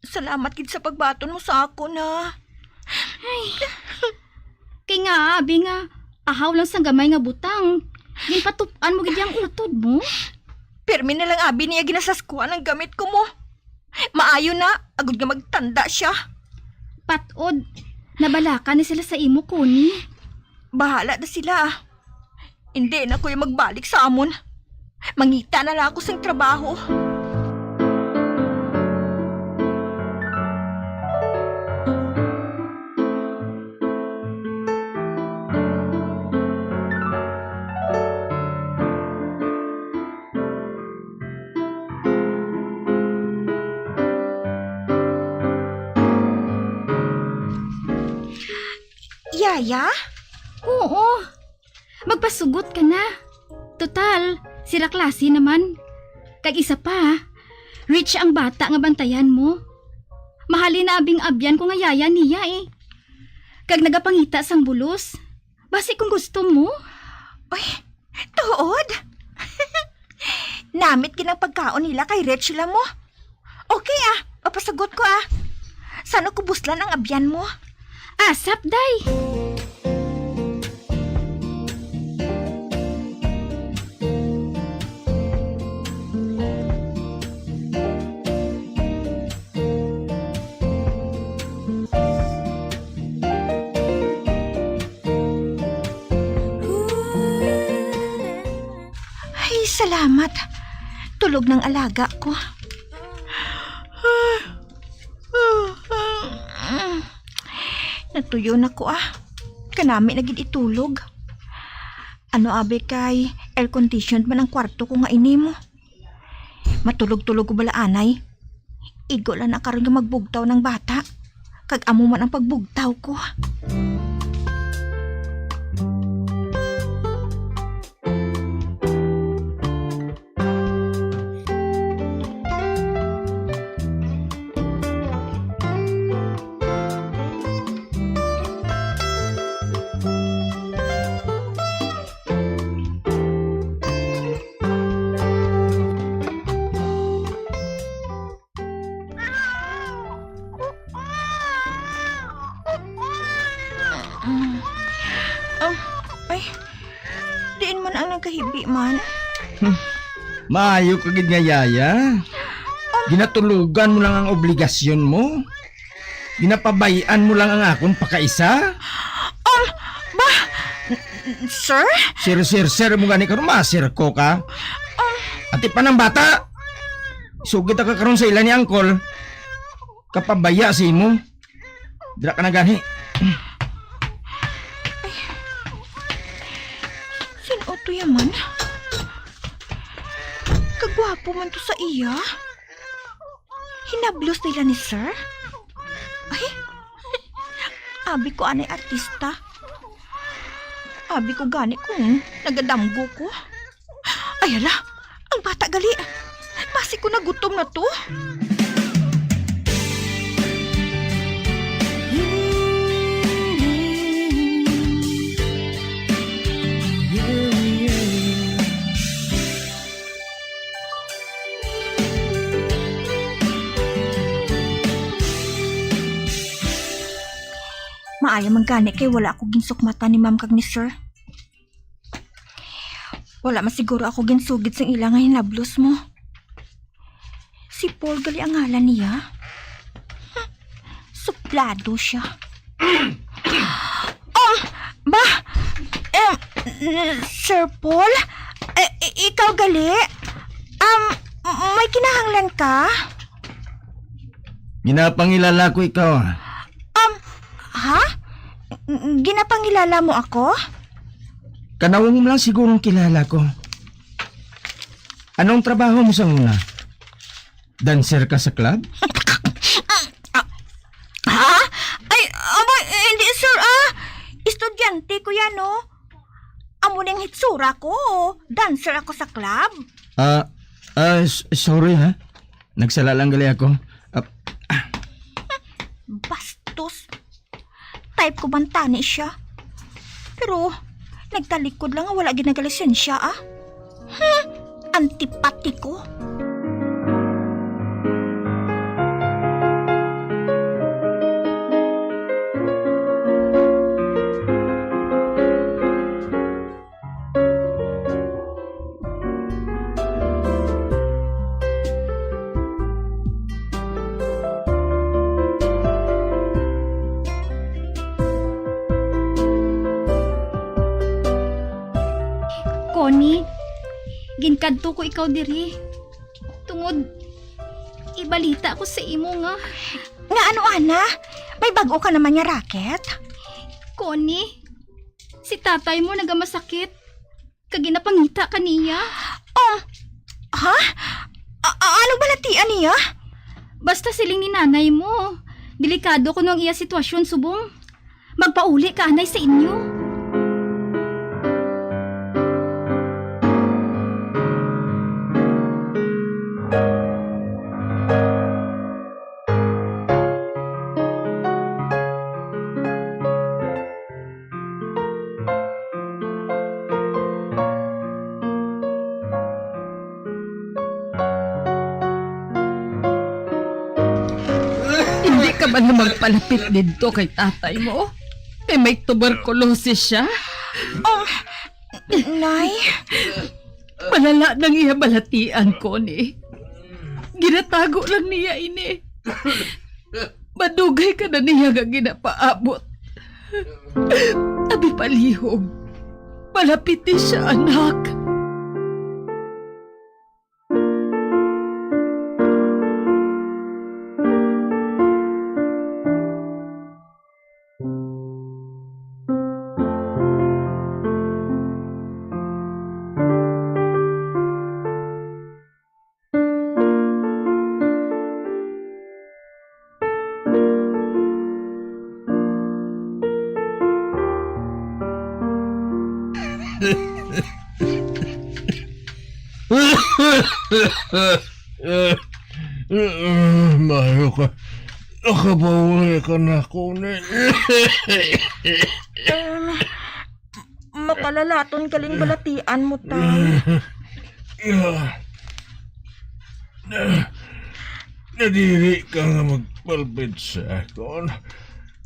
salamat gid sa pagbaton mo sa akon, ha. Ay. Kay nga, abi nga, ahaw lang sang gamay nga butang. Ginpatup-an mo gid ang utod mo. Pirmi na lang, abi, niya ginasaskuan ang gamit ko mo. Maayo na, agod nga magtanda siya. Patod, nabalaka ni sila sa imo, Connie. Bahala na sila. Hindi na ko yung magbalik sa amon. Mangita na lang ako sang trabaho. Yaya? Oo. Magpasugot ka na. Total, sira klase naman. Kag isa pa, rich ang bata nga bantayan mo. Mahalin na abing abyan ko nga yaya niya eh. Kag nagapangita sang bulos. Basi kung gusto mo. Ay, tuod? Namit gid ang pagkaon nila kay rich la mo. Okay ah, papasugot ko ah. San-o ko buslan ang abyan mo? Asap, day. Ay, salamat. Tulog nang alaga ko. Natuyo na ko, ah. Kanami na gid itulog. Ano abi kay air conditioned man ang kwarto ko nga ini mo? Matulog-tulog ko bala anay. Igo lang na karon nga magbugtaw nang bata. Kag amo man ang pagbugtaw ko. Mm. Ah, ay, diin man ang nagkahibi man? Hmm. Maayo ka gid nga yaya. Ginatulogan mo lang ang obligasyon mo. Ginapabay-an mo lang ang akon pakaisa. Um, ba, sir? Sir, sir, sir mo gani karon, masir ko ka. Um, Ati pa ng bata. Sugid ka karon sa ila ni Angkol. Kapabaya sa imo. Dira ka na gani. Ay. Sin-o to yaman? Kagwapo man to sa iya. Hinablos nila ni sir? Ay. Abi ko anay artista. Abi ko gani kung nagadamgo ko. Ay, hala! Ang bata gali! Basi ko nagutom na to. Maayo man gani kay wala ako ginsukmatan ni ma'am kag ni sir. Wala man siguro ako ginsugid sang ila nga hinablos mo. Si Paul gali ang ngalan niya. Hmm, suplado siya. Oh, ba? Em, Sir Paul? Eh, i- ikaw gali? Um, may kinahanglan ka? Ginapangilala ko ikaw. Um, ha? Ginapangilala mo ako? Kanawong mo lang sigurong kilala ko. Anong trabaho mo sa una? Dancer ka sa club? Ha? Ay, abay, hindi, sir, ah. Estudyante ko yan, oh. Amo ning hitsura ko, oh. Dancer ako sa club. Ah, ah, s- sorry, ha? Nagsala lang gali ako. Ah, Bastos. Type ko man tani siya. Pero nagtalikod lang nga wala ginagalisensya, ah. Hmm, antipatiko. Connie, ginkadto ko ikaw diri. Tungod, ibalita ko sa imo nga Nga ano, ana? May bag-o ka naman nga racket? Connie, si tatay mo nagamasakit. Kag ginapangita ka niya. Um, ha? A- a- anong balatian niya? Basta siling ni nanay mo, delikado kuno ang iya sitwasyon subong. Magpauli ka anay sa inyo. ka ba na magpalapit didto kay tatay mo? Kay may tuberculosis siya? Um, Nay? Malala nang iya balatian, Connie. Ginatago lang niya ini. Madugay ka na niya nga ginapaabot. Abi palihog. Palapiti siya, anak. Maayo ka. Nakapauli ka na, Connie. Um, makalalaton kaling balatian mo, Tay. Yeah. Na, nadiri ka nga magpalpit sa akon.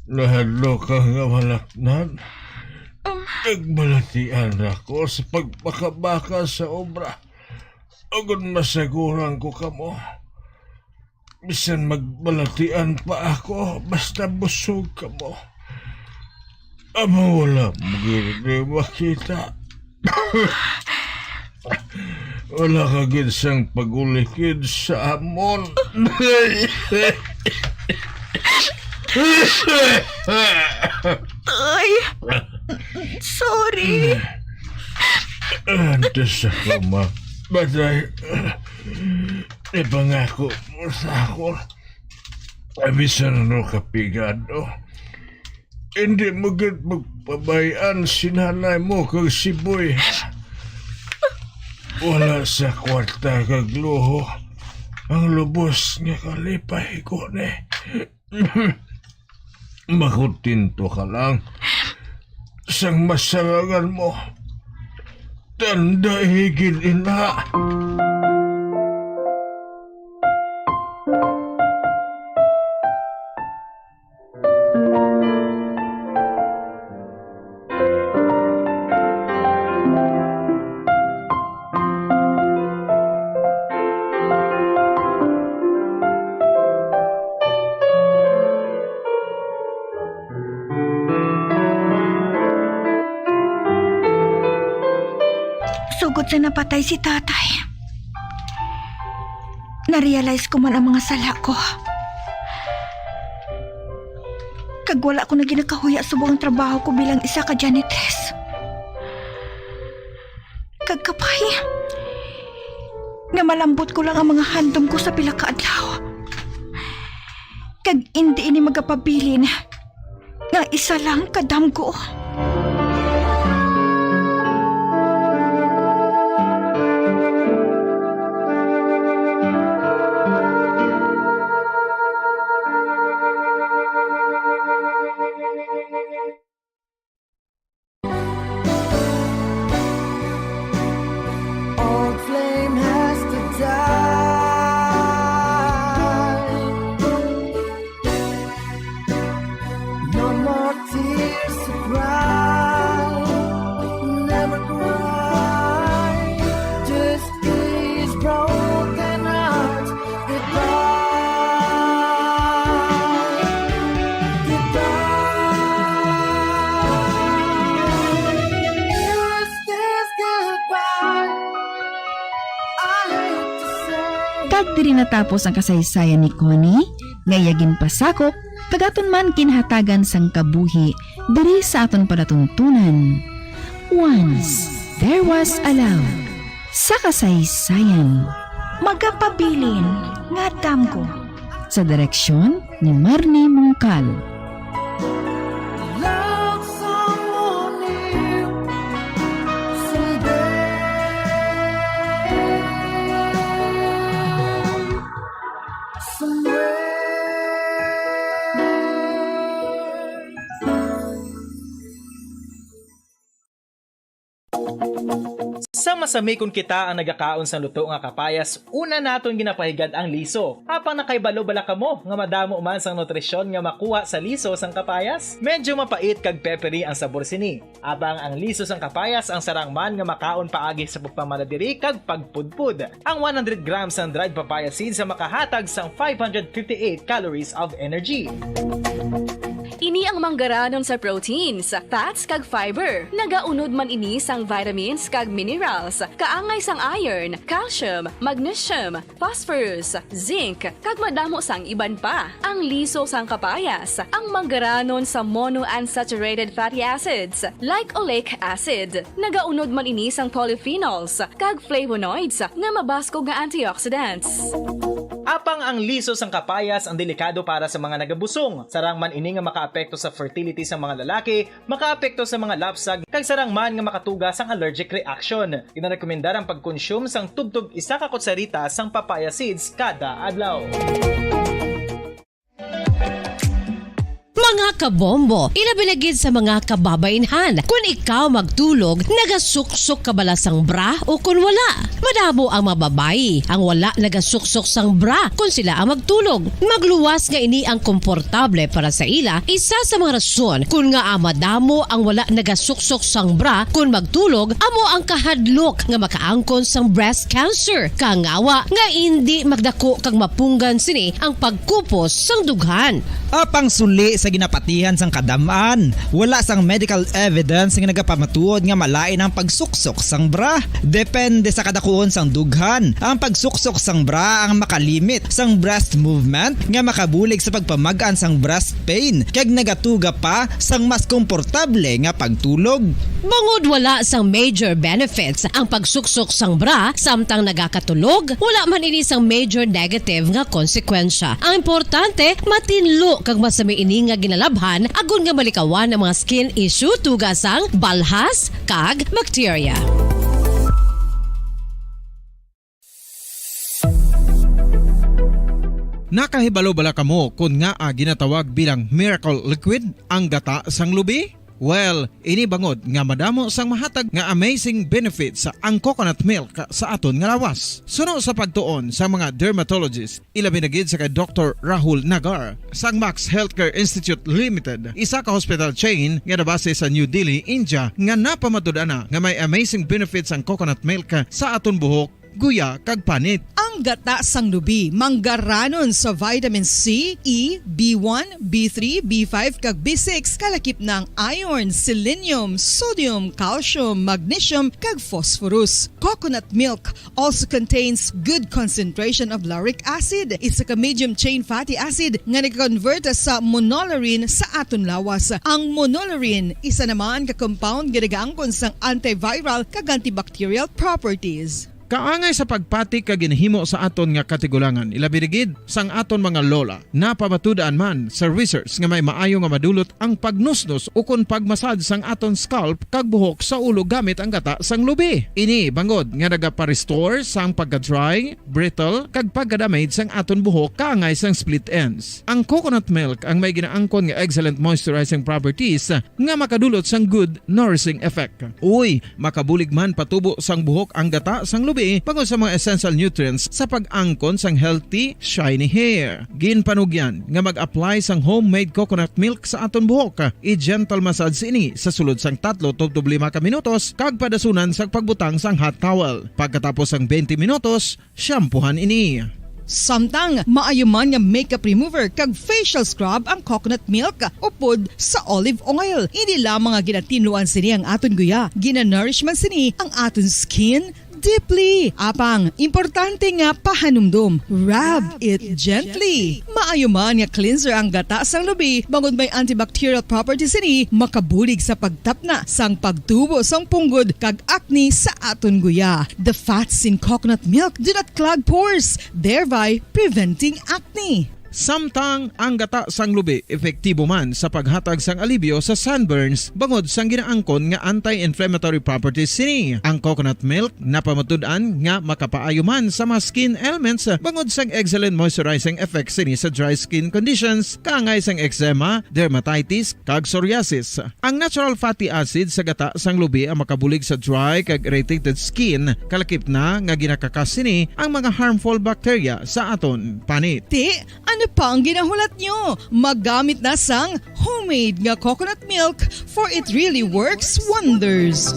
Nahadlok ka nga malaknan. Um. Nagbalatian ako sa pagpakabaka sa obra. Agod masaguran ko kamo. Bisan magbalatian pa ako, basta busog kamo. Amo, wala mo gid ni makita. Wala ka gid sang pag-ulikid sa amon. Tay, sorry. Antes ako mamatay, ipangako mo sa ako, bisan ano ka pigado, hindi mo gid magpabay-an si nanay mo kag si Boy. Wala sa kwarta kag luho ang lubos nga kalipay ko ni. Makontento ka lang sang masarangan mo. Tandai gid ina. Sugod sa napatay si tatay, na-realize ko man ang mga sala ko. Kag wala ko na ginakahuya subong ang trabaho ko bilang isa ka janitress. Kag kabay nga malambot ko lang ang mga handom ko sa pila ka adlaw. Kag indi ini magapabilin nga isa lang ka damgo. Old flame has to die. No more tears to cry. Never cry. Just these broken hearts. Goodbye. Goodbye. Is this goodbye? I hate to say. Kag diri natapos ang kasaysayan ni Connie, nga iya ginpasakop, kag aton man ginhatagan sang kabuhi diri sa aton palatuntunan. Once there was a love. Sa kasaysayan. Magapabilin nga damgo. Sa direksyon ni Marnie Mungkal. Love someone new someday. Somewhere. Sa masami kon kita ang nagakaon sang luto nga kapayas, una naton ginapahigad ang liso. Apang nakahibalo bala kamo nga madamo man sang nutrisyon nga makuha sa liso sang kapayas? Medyo mapait kag peppery ang sabor sini. Apang ang liso sang kapayas ang sarang man nga makaon paagi sa pagpamala diri kag pagpudpod. Ang one hundred grams sang dried papaya seeds ang makahatag sang five hundred fifty-eight calories of energy. Ini ang manggaranon sa proteins, fats, kag fiber. Nagaunod man ini sang vitamins kag minerals, kaangay sang iron, calcium, magnesium, phosphorus, zinc, kag madamo sang iban pa. Ang liso sang kapayas, ang manggaranon sa monounsaturated fatty acids, like oleic acid. Nagaunod man ini sang polyphenols kag flavonoids nga mabaskog nga antioxidants. Apang ang liso sang kapayas ang delikado para sa mga nagabusong. Sarang man ini nga makaapekto sa fertility sang mga lalaki, makaapekto sa mga lapsag, kag sarang man nga makatuga sang allergic reaction. Ginarekomendar ang pagkonsume sang tubtob isa ka kutsarita sang papaya seeds kada adlaw. Mga kabombo, ilabi na gid sa mga kababaynhan, kun ikaw magtulog, nagasuksok ka bala sang bra o kun wala? Madamo ang mga babayi ang wala nagasuksok sang bra kun sila ang magtulog. Magluwas nga ini ang komportable para sa ila, isa sa mga rason kun ngaa madamo ang wala nagasuksok sang bra kun magtulog amo ang kahadlok nga makaangkon sang breast cancer, kangawa nga indi magdako kag mapunggan sini ang pagkupos sang dughan. Apang suli sa ginapatihan sang kadam-an, wala sang medical evidence nga nagapamatuod nga malain ang pagsuksok sang bra. Depende sa kadakuon sang dughan, ang pagsuksok sang bra ang makalimit sang breast movement nga makabulig sa pagpamag-an sang breast pain kag nagatuga pa sang mas komportable nga pagtulog. Bangod wala sang major benefits ang pagsuksok sang bra samtang nagakatulog, wala man ini sang major negative nga konsekwensya. Ang importante, matinlo kag masami ini nga ginalabhan agod nga malikawan ang mga skin issue tuga sang balhas kag bakterya. Nakahibalo bala kamo kon ngaa ginatawag bilang miracle liquid ang gata sang lubi? Well, ini bangod nga madamo sang mahatag nga amazing benefits ang coconut milk sa aton nga lawas. Suno sa pagtuon sa mga dermatologist, ilabi na gid sa kay Doktor Rahul Nagar sang Max Healthcare Institute Limited, isa ka hospital chain nga nabase sa New Delhi, India, nga napamatud-an na nga may amazing benefits ang coconut milk sa aton buhok, guya, kag panit. Ang gata sang lubi manggaranon sa vitamin C, E, B one, B three, B five, kag B six, kalakip na ang iron, selenium, sodium, calcium, magnesium, kag phosphorus. Coconut milk also contains good concentration of lauric acid, isa ka medium chain fatty acid nga nag-convert sa monolaurin sa aton lawas. Ang monolaurin, isa naman ka compound nga nagaangkon sang antiviral kag antibacterial properties. Kaangay sa pagpati kag ginhimo sa aton nga katigulangan, ilabi na gid sang aton mga lola. Napamatud-an man sa research nga may maayo nga madulot ang pagnusnos ukon pagmasad sang aton scalp kag buhok sa ulo gamit ang gata sang lubi. Ini bangod nga nagapa-restore sang pagka-dry, brittle, kag pagka-damage sang aton buhok kaangay sang split ends. Ang coconut milk ang may ginaangkon nga excellent moisturizing properties nga makadulot sang good nourishing effect. Uy, makabulig man patubo sang buhok ang gata sang lubi bangod sa mga essential nutrients sa pag-angkon sang healthy, shiny hair. Ginpanugyan nga mag-apply sang homemade coconut milk sa aton buhok. I-gentle massage ini sa sulod sang tatlo tubtob lima ka minutos kag padasunan sang pagbutang sang hot towel. Pagkatapos sang twenty minutos, shampoohan ini. Samtang maayo man nga makeup remover kag facial scrub ang coconut milk upod sa olive oil. Hindi lamang nga ginatinluan sini ang aton guya, ginanourish man sini ang aton skin deeply. Apang, importante nga pahanumdom, rub it gently. Maayo man nga cleanser ang gata sang lubi, bangod may antibacterial properties sini, makabulig sa pagtapna sang pagtubo sang punggod kag acne sa aton guya. The fats in coconut milk do not clog pores, thereby preventing acne. Samtang ang gata sang lubi epektibo man sa paghatag sang alibyo sa sunburns bangod sang ginaangkon nga anti-inflammatory properties sini. Ang coconut milk napamatud-an nga makapaayo man sa mga skin ailments bangod sang excellent moisturizing effects sini sa dry skin conditions, kaangay sang eczema, dermatitis, kag psoriasis. Ang natural fatty acid sa gata sang lubi ang makabulig sa dry kag irritated skin, kalakip na nga ginakakas sini ang mga harmful bacteria sa aton panit. Ti, ano pa ang ginahulat nyo? Magamit na sang homemade nga coconut milk, for it really works wonders.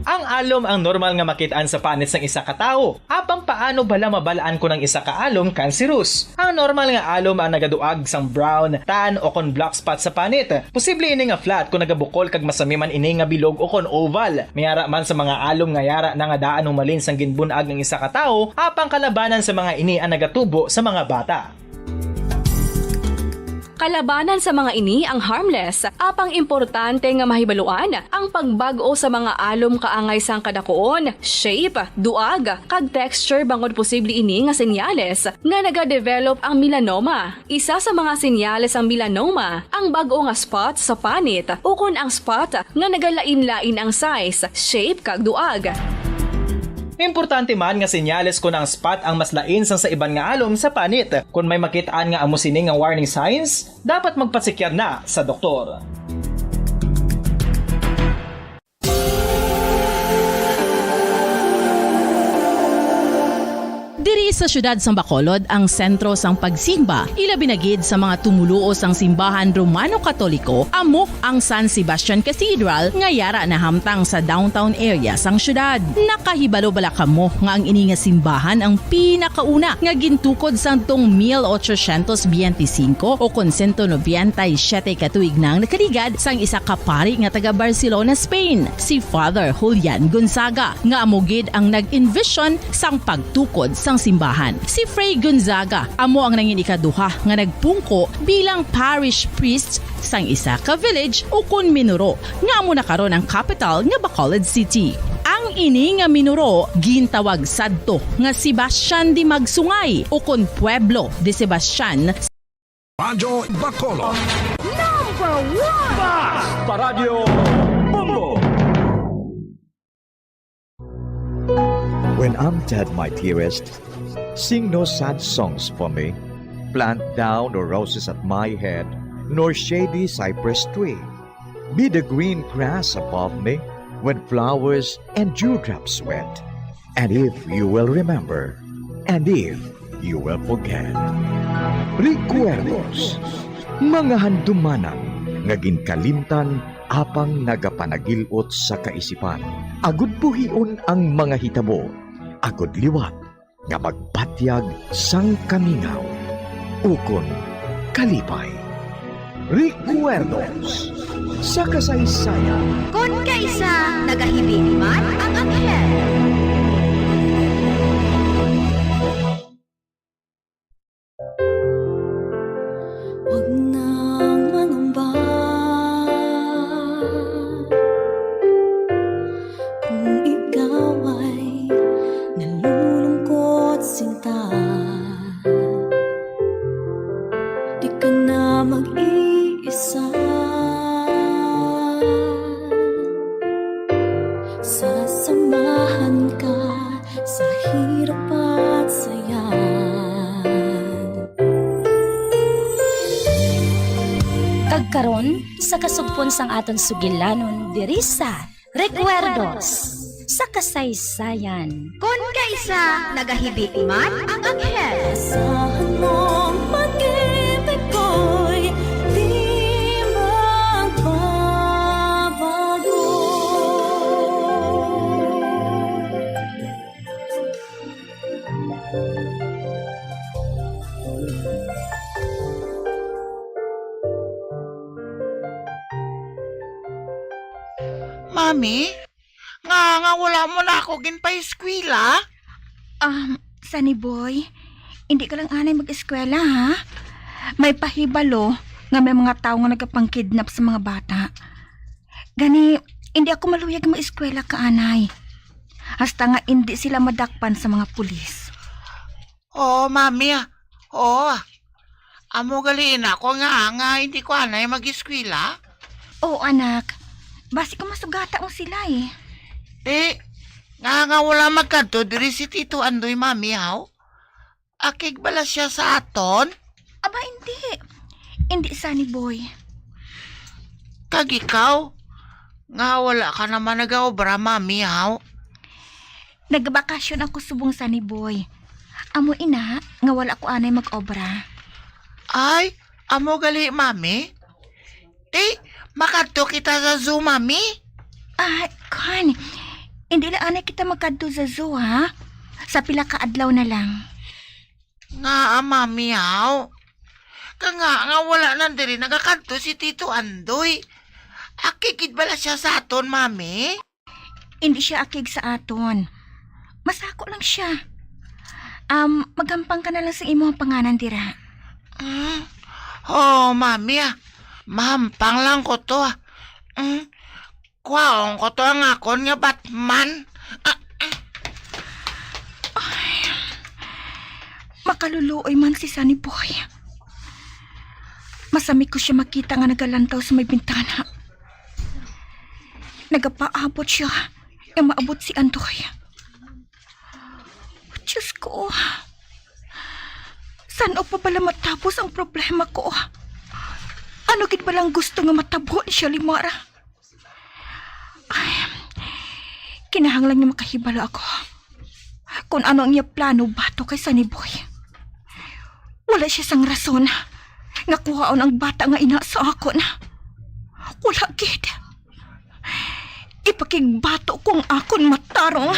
Ang alom ang normal nga makit-an sa panit sang isa ka tawo. Apang paano bala mabal-an kon ang isa ka alom kanserus? Ang normal nga alom ang nagaduag sang brown, tan, o kon black spot sa panit. Posible ini nga flat kon nagabukol kag masami man ini nga bilog o kon oval. May ara man sa mga alom nga yara na nga daan humalin sang ginbun-ag ang isa ka tawo, apang kalabanan sa mga ini ang nagatubo sa mga bata. Kalabanan sa mga ini ang harmless, apang importante nga mahibaluan ang pagbag-o sa mga alom kaangay sang kadakuon, shape, duag, kag texture bangod posible ini nga senyales nga nagadevelop ang melanoma. Isa sa mga senyales sang melanoma ang bag-o nga spot sa panit ukon ang spot nga nagalain-lain ang size, shape, kag duag. Importante man nga senyales kon ang spot ang mas lain sang sa iban nga alom sa panit. Kon may makit-an nga amo sini nga warning signs, dapat magpasikyar na sa doktor. Diri sa siyudad sang Bacolod ang sentro sang pagsimba, ilabi na gid sa mga tumoluo sang simbahan Romano-Katoliko, amo ang San Sebastian Cathedral nga yara nahamtang sa downtown area sang siyudad. Nakahibalo bala kamo nga ang ini nga simbahan ang pinakauna nga gintukod sadtong mil ochocientos biyente singko o kon sento nobenta y siyete ka tuig na ang nakaligad sang isa ka pari nga taga Barcelona, Spain, si Father Julian Gonzaga, nga amo gid ang nag-envision sang pagtukod sang simbahan. Si Fray Gonzaga amo ang nangin ikaduha nga nagpungko bilang parish priest sang isa ka village ukon minuro nga amo na karon ang kapital nga Bacolod City. Ang ini nga minuro gintawag sadto nga Sebastian de Magsungay ukon Pueblo de Sebastian. Radyo Bacolod. Number one! Fast Paradyo Bombo! When I'm dead, my dearest, sing no sad songs for me. Plant thou no roses at my head, nor shady cypress tree. Be the green grass above me when flowers and dewdrops wet. And if you will remember, and if you will forget. Recuerdos, mga handumanan nga ginkalimtan apang nagapanagil-ot sa kaisipan. Agud buhion ang mga hitabo, agud liwat nga magpatyag sang kamingaw ukon kalipay. Recuerdos sa kasaysayan. Kon kaisa nagahibi man ang anghel. Huwag nang mangamba. Kung ikaw ay nalulungkot, sinta, di ka na mag-iisa. Sasamahan ka sa hirap at saya. Kag karon, sa kasugpon sang aton sugilanon diri sa Recuerdos sa Kasaysayan. Kon kaisa nagahibi man ang anghel. Asahan mong pag-ibig ko'y di magbabago. Mami, nga, nga wala mo na ako ginpaeskwela? Um, Sunny boy, hindi ka lang anay mag-eskwela, ha? May pahibalo nga may mga tawo nga nagapangkidnap sa mga bata. Gani, hindi ako maluyag mag-eskwela ka anay. Hasta nga hindi sila madakpan sa mga pulis. Oo, mami, ah. Oo, ah. Amo gali na ko nga, nga hindi ko anay mag-eskwela. Oo, anak. Basi ko masugata mo sila, eh. Eh, nga, nga wala magkadto diri si Tito Andoy, mami, haw? Akig bala siya sa aton? Aba, hindi. Hindi, Sunny Boy. Kag ikaw, nga wala ka naman nagaobra, mami, haw? Nagbakasyon ako subong, Sunny Boy. Amo ina nga wala ko anay mag-obra. Ay, amo gali, mami? Ti, makadto kita sa zoo, mami? Ah, kuan. Hindi lang anay kita magkadto sa zoo, ha? Sa pila ka adlaw na lang. Nga, mami, haw? Ka nga, nga wala na diri nagakadto si Tito Andoy. Akig gid bala siya sa aton, mami? Hindi siya akig sa aton. Masako lang siya. Um, maghampang ka na lang sa imong panganan dira. Mm. Oh, mami, ah. Mahampang lang ko to, ah. Mm. Kwaon ko to ang akon nga Batman. Ah, ah. Ay, makaluluoy man si Sunny Boy. Masami ko siya makita nga nagalantaw sa may bintana. Nagapaabot siya nga maabot si Andoy. Diyos ko, san-o pa bala matapos ang problema ko? Ano gid balang gusto nga matabo ni Shalimar? Ay, kinahanglan nga makahibalo ako kung ano ang iya plano batok kay Sunny Boy. Wala siya sang rason nga kuhaon ang bata nga ina sa akon. Wala gid. Ipakigbato ko ang akon matarong.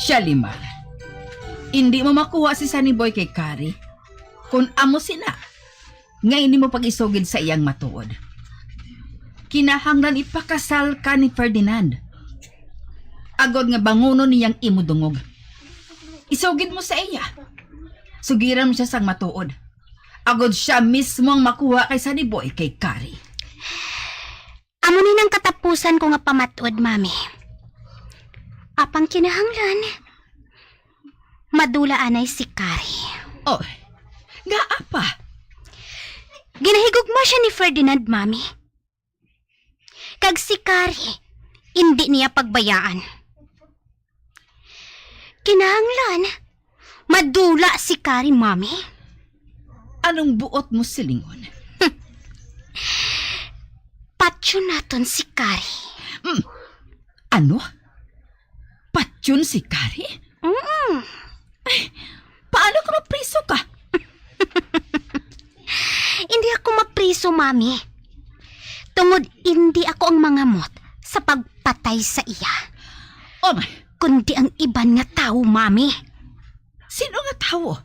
Shalimar, indi mo makuha si Sunny Boy kay Kari. Kun amo sina, nga indi mo pag-isugid sa iyang matuod. Kinahanglan ipakasal ka ni Ferdinand, agod nga bangunon niyang imo dungog. Isugid mo sa iya. Sugiran mo siya sang matuod, agod siya mismo ang makuha kay Sunny Boy kay Kari. Amo ni nang katapusan ko nga pamatuod, Mami. Apang kinahanglan, madula anay si Kari. Oh, nga apa? Ginahigugma siya ni Ferdinand, Mami. Kag si Kari, indi niya pagbayaan. Kinahanglan, madula si Kari, Mami. Anong buot mo silingon? Patyon naton si Kari. Mm. Ano? Patyon si Kari? Mm. Ay, paano ka mapriso ka? Hindi ako mapriso, Mami. Tungod indi ako ang mangamot sa pagpatay sa iya. Oh, my. Kundi ang iban nga tawo, Mami. Sino nga tawo?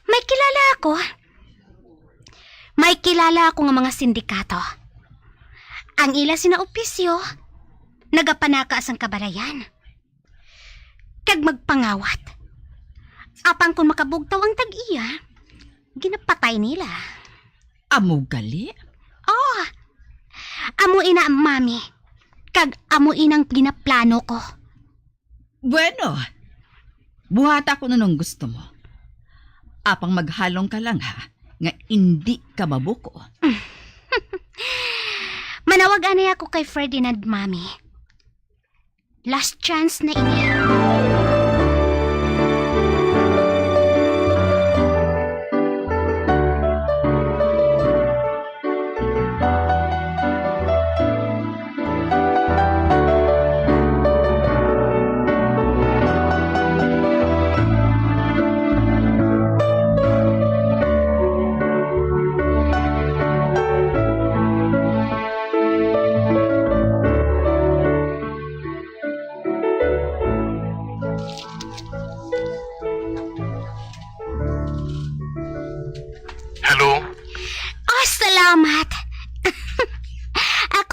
May kilala ako. May kilala ako nga mga sindikato. Ang ila sina opisyo, nagapanaka sang kabalayan. Kag magpangawat. Apang kung makabugtaw ang tag-iya, ginapatay nila. Amo gali? Oh, amo ina, Mami. Kag amo inang ginaplano ko. Bueno, buhata ko na nung gusto mo. Apang maghalong ka lang, ha, nga indi ka mabuko. Manawag anay ako kay Ferdinand, Mami. Last chance na ini.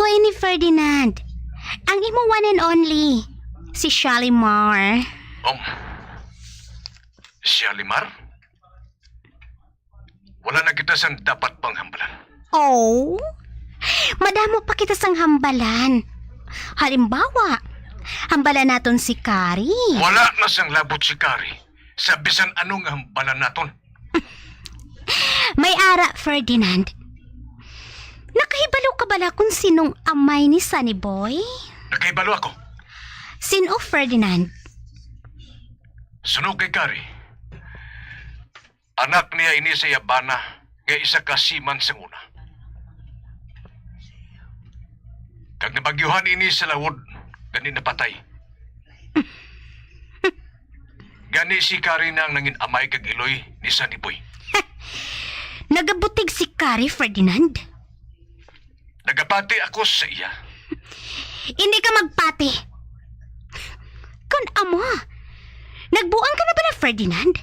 Boy ni Ferdinand. Ang imo one and only, si Shalimar. Um, Shalimar? Wala na kita sang dapat pang hambalan. Oh, madamo pa kita sang hambalan. Halimbawa, hambalan naton si Kari. Wala na sang labot si Kari sa bisan ano nga hambalan naton. May ara, Ferdinand. Nakahibalo ka bala kung sinong amay ni Sunny Boy? Nakahibalo ako. Sino, Ferdinand? Suno kay Kari, anak niya ini sa iya bana nga isa ka seaman sang una. Kag nabagyuhan ini sa lawod, gani napatay. Gani si Kari na ang nangin amay kag iloy ni Sunny Boy. Nagabutig si Kari, Ferdinand. Nagapati ako sa iya. Hindi ka magpati. Kon amo, nagbuang ka na bala, Ferdinand?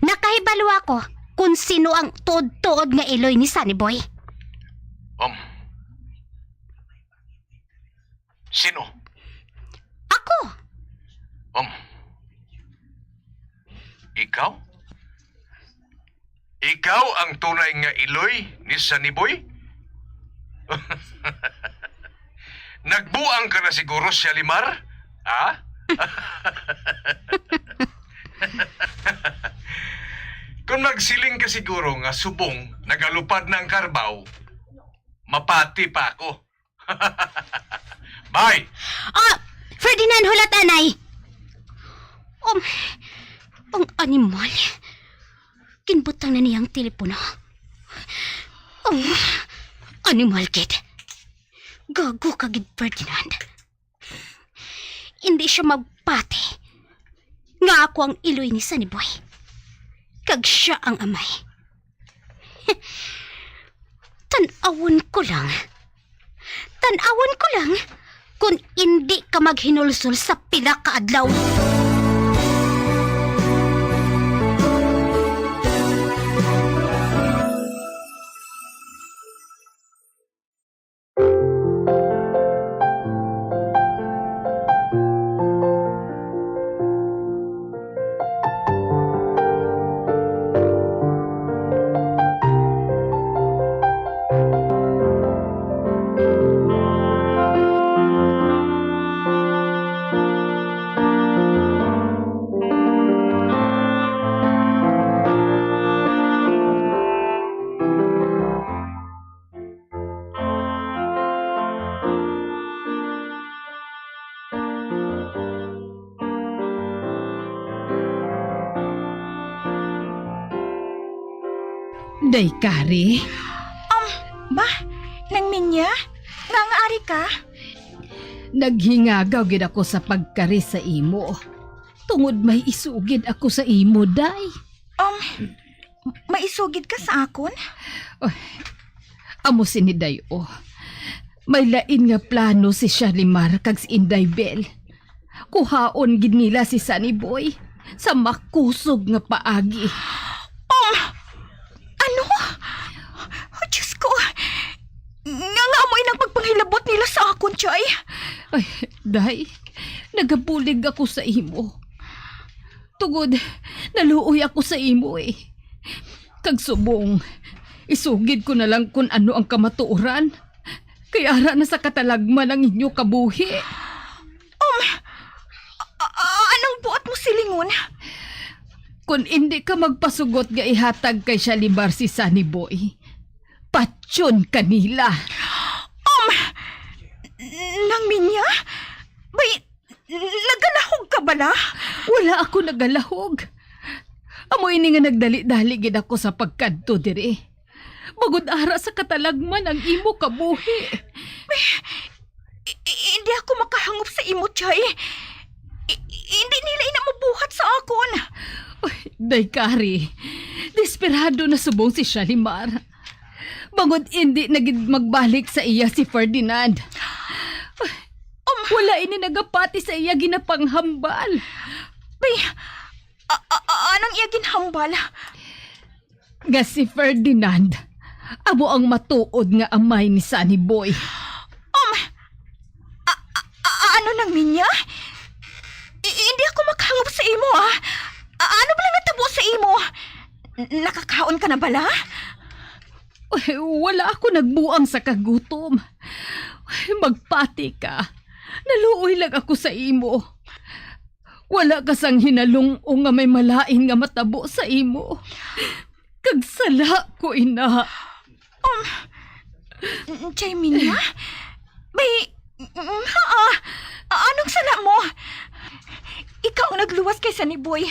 Nakahibalo ako kung sino ang tuod-tuod nga iloy ni Sunny Boy. Um, sino? Ako. Um, ikaw? Ikaw ang tunay nga iloy ni Sunny Boy? Nagbuang ka na siguro, Shalimar? Ha? Kung magsiling ka siguro nga subong nagalupad na ang karbaw, mapati pa ako. Bye! Ah, Ferdinand, hulat anay! Um, ang animal. Ginbutang na niya ang telepono. Ang animal, gid. Gago ka, gid, Ferdinand. Hindi siya magpati nga ako ang iloy ni Sunny Boy. Kag siya ang amay. Tan-awon ko lang. Tan-awon ko lang kung indi ka maghinulsol sa pila ka adlaw. Day Kari. Um, ba? Nang Minya? Nga nga ari ka? Naghingagaw gid ako sa pagkari sa imo. Tungod may isugid ako sa imo, day. Um, may isugid ka sa akon? Oh, amo sini, day, oh. May lain nga plano si Shalimar kag si Inday Bel. Kuhaon gid nila si Sunny Boy sa makusog nga paagi. Um, ano? Oh, Diyos ko. Nga nga amo inang pagpanghilabot nila sa akon, Chay? Ay, day, nagabulig ako sa imo. Tungod, naluoy ako sa imo, eh. Kag subong, isugid ko na lang kun ano ang kamatuoran. Kay ara na sa katalagman ang inyo kabuhi. Um, a- a- anong buot mo silingon? Kun indi ka magpasugot nga ihatag kay Shalimar si Sunny Boy, patyon ka nila. Um, Nang Minya? Bay, nagalahog ka bala? Wala ako nagalahog. Amo ini nga nagdali-dali gid ako sa pagkadto diri. Bangod ara sa katalagman ang imo kabuhi. I- i- hindi ako makahangop sa imo, Chay. I- hindi nila ina mabuhat sa akon. Uy, Day Kari, desperado na subong si Shalimar. Bangod indi na gid magbalik sa iya si Ferdinand. Um, wala ini nagapati sa iya ginapanghambal. Bay, a- a- a- anong iya ginhambal? Nga si Ferdinand amo ang matuod nga amay ni Sunny Boy. Nang Minya? I- hindi ako makahangop sa imo, ah. A- ano bala natabo sa imo? N- nakakaon ka na bala? Uy, wala ako nagbuang sa kagutom. Uy, magpati ka. Naluoy lang ako sa imo. Wala ka sang hinalung-o nga may malain nga matabo sa imo. Kag sala ko ina. Um, Chay Minya? Bay, mm, ha, ah, anong sala mo? Ikaw ang nagluwas kay Sunny Boy.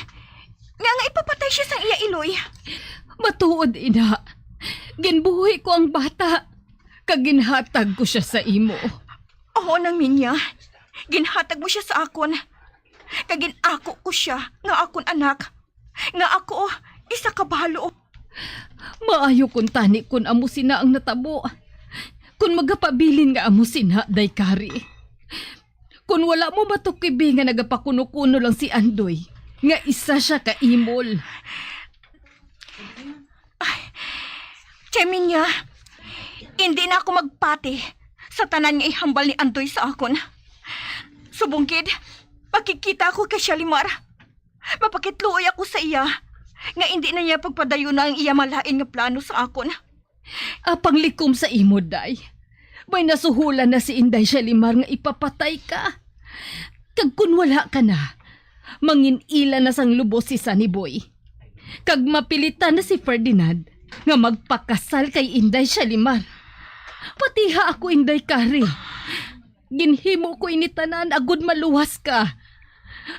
Nga, nga ipapatay siya sang iya iloy. Matuod, ina. Ginbuhi ko ang bata, kag ginhatag ko siya sa imo. Oo, Nang Minya. Ginhatag mo siya sa akon. Kag gin-ako ko siya nga akon anak. Nga ako, isa ka balo. Maayo kuntani kun amo sina ang natabo. Kun magapabilin nga amo sina, Day Kari. Kun wala mo matukibi nga nagapakuno-kuno lang si Andoy, nga isa siya ka imol. Ay, Chay Minya, hindi na ako magpati sa tanan nga ihambal ni Andoy sa akon. Subong gid, makikita ako kay Shalimar. Mapakitluoy ako sa iya nga indi na niya pagpadayuna ang iya malain nga plano sa akon. Apang likom sa imo, day. May nasuhulan na si Inday Shalimar nga ipapatay ka. Kag kun wala ka na, mangin-ila na sang lubos si Sunny Boy. Kag mapilitan na si Ferdinand nga magpakasal kay Inday Shalimar. Patiha ako, Inday Kari. Ginhimo ko ini tanan agod maluwas ka.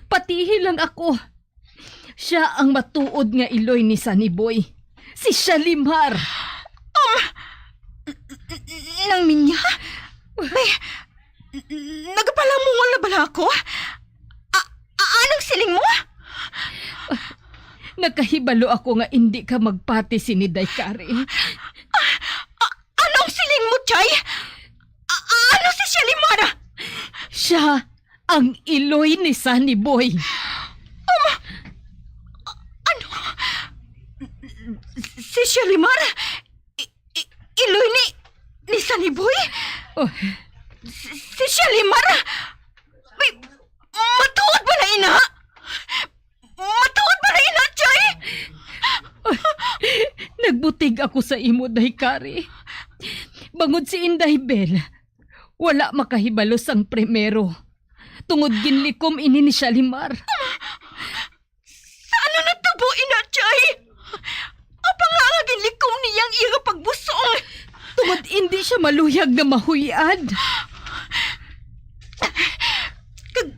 Patihi lang ako. Siya ang matuod nga iloy ni Sunny Boy. Si Shalimar. Um, Nang Minya? May, nagapalamungon na bala ako? A, a, anong siling mo? Nakahibalo ako nga indi ka magpati sini, Day Kari. A, a, anong siling mo, Chay? A, a, ano si Shalimar? Siya ang iloy ni Sunny Boy. Um, ano? Si Shalimar? I, i, iloy ni, ni Sunny Boy? Oh. Si, si Shalimar? May, matuod ba na ina? Matuod ba na ina, Chay? Nagbutig ako sa imo, Day Kari. Bangod si Inday Bel, wala makahibalo sang primero. Tungod ginlikom ini ni Shalimar. Sa ano natabo ina, Chay? Apang nga nga ginlikom niya ang iya nga pagbusong. Tungod indi siya maluyag nga mahuy-ad. Kag,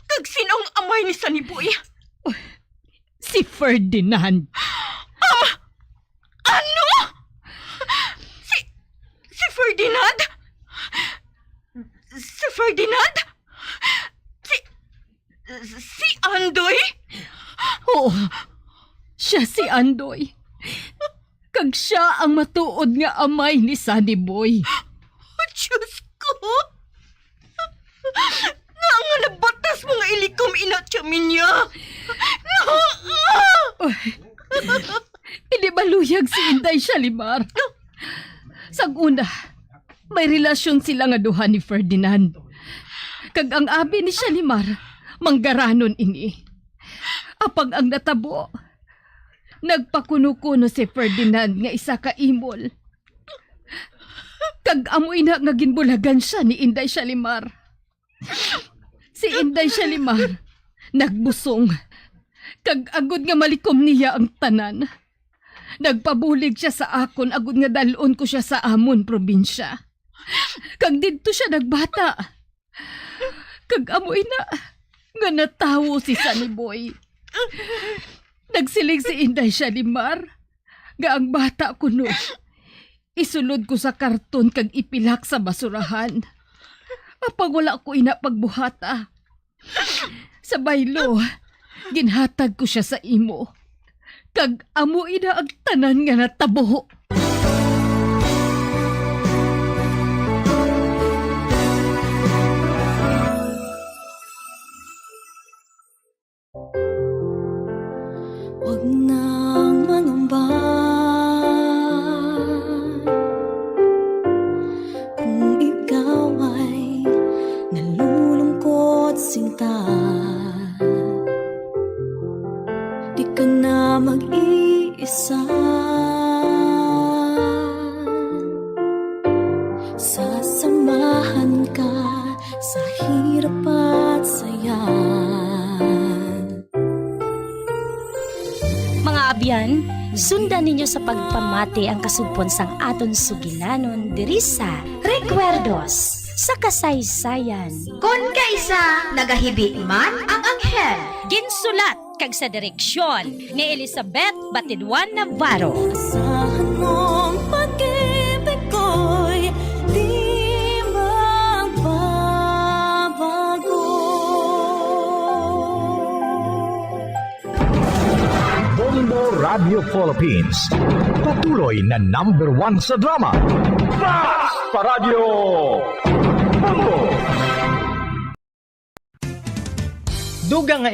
kag sino ang amay ni Sunny Boy? Si Ferdinand. Um, ano? Si, si Ferdinand? Si Ferdinand? Si, si Andoy? Oo, siya si Andoy. Kag siya ang matuod nga amay ni Sunny Boy. Diyos ko! Nga nga nabatas mo nga ilikom ina, Chaminya? Nga nga! Hindi maluyag si Inday Shalimar. Sag una, may relasyon sila nga duha ni Ferdinand. Kag ang abi ni Shalimar, manggaranon ini. Apang ang natabo, nagpakuno-kuno si Ferdinand nga isa ka imol. Kag amo ina nga ginbulagan siya ni Inday Shalimar. Si Inday Shalimar nagbusong, kag agod nga malikom niya ang tanan, nagpabulig siya sa akon agod nga dal-on ko siya sa amon probinsya. Kag didto siya nagbata. Kag amo ina nga natawo si Sunny Boy. Nagsiling si Inday Shalimar nga ang bata kuno isulod ko sa karton kag ipilak sa basurahan. Apang wala ko ina pagbuhata. Sa baylo, ginhatag ko siya sa imo. Kag amo ina ang tanan nga natabo. Huwag nang mangamba kung ikaw ay nalulungkot. Samahan ka sa hirap at saya. Mga abyan, sundan ninyo sa pagpamati ang kasugpon sang aton sugilanon diri sa Recuerdos sa Kasaysayan. Kon kaisa nagahibi man ang anghel. Ginsulat kag sa direksyon ni Elizabeth Batiduan Navarro. Asahan mong pag-ibig ko'y di magbabago. Bombo Radio Philippines, patuloy na number one sa drama. Basta Radyo Bombo! Dugang nga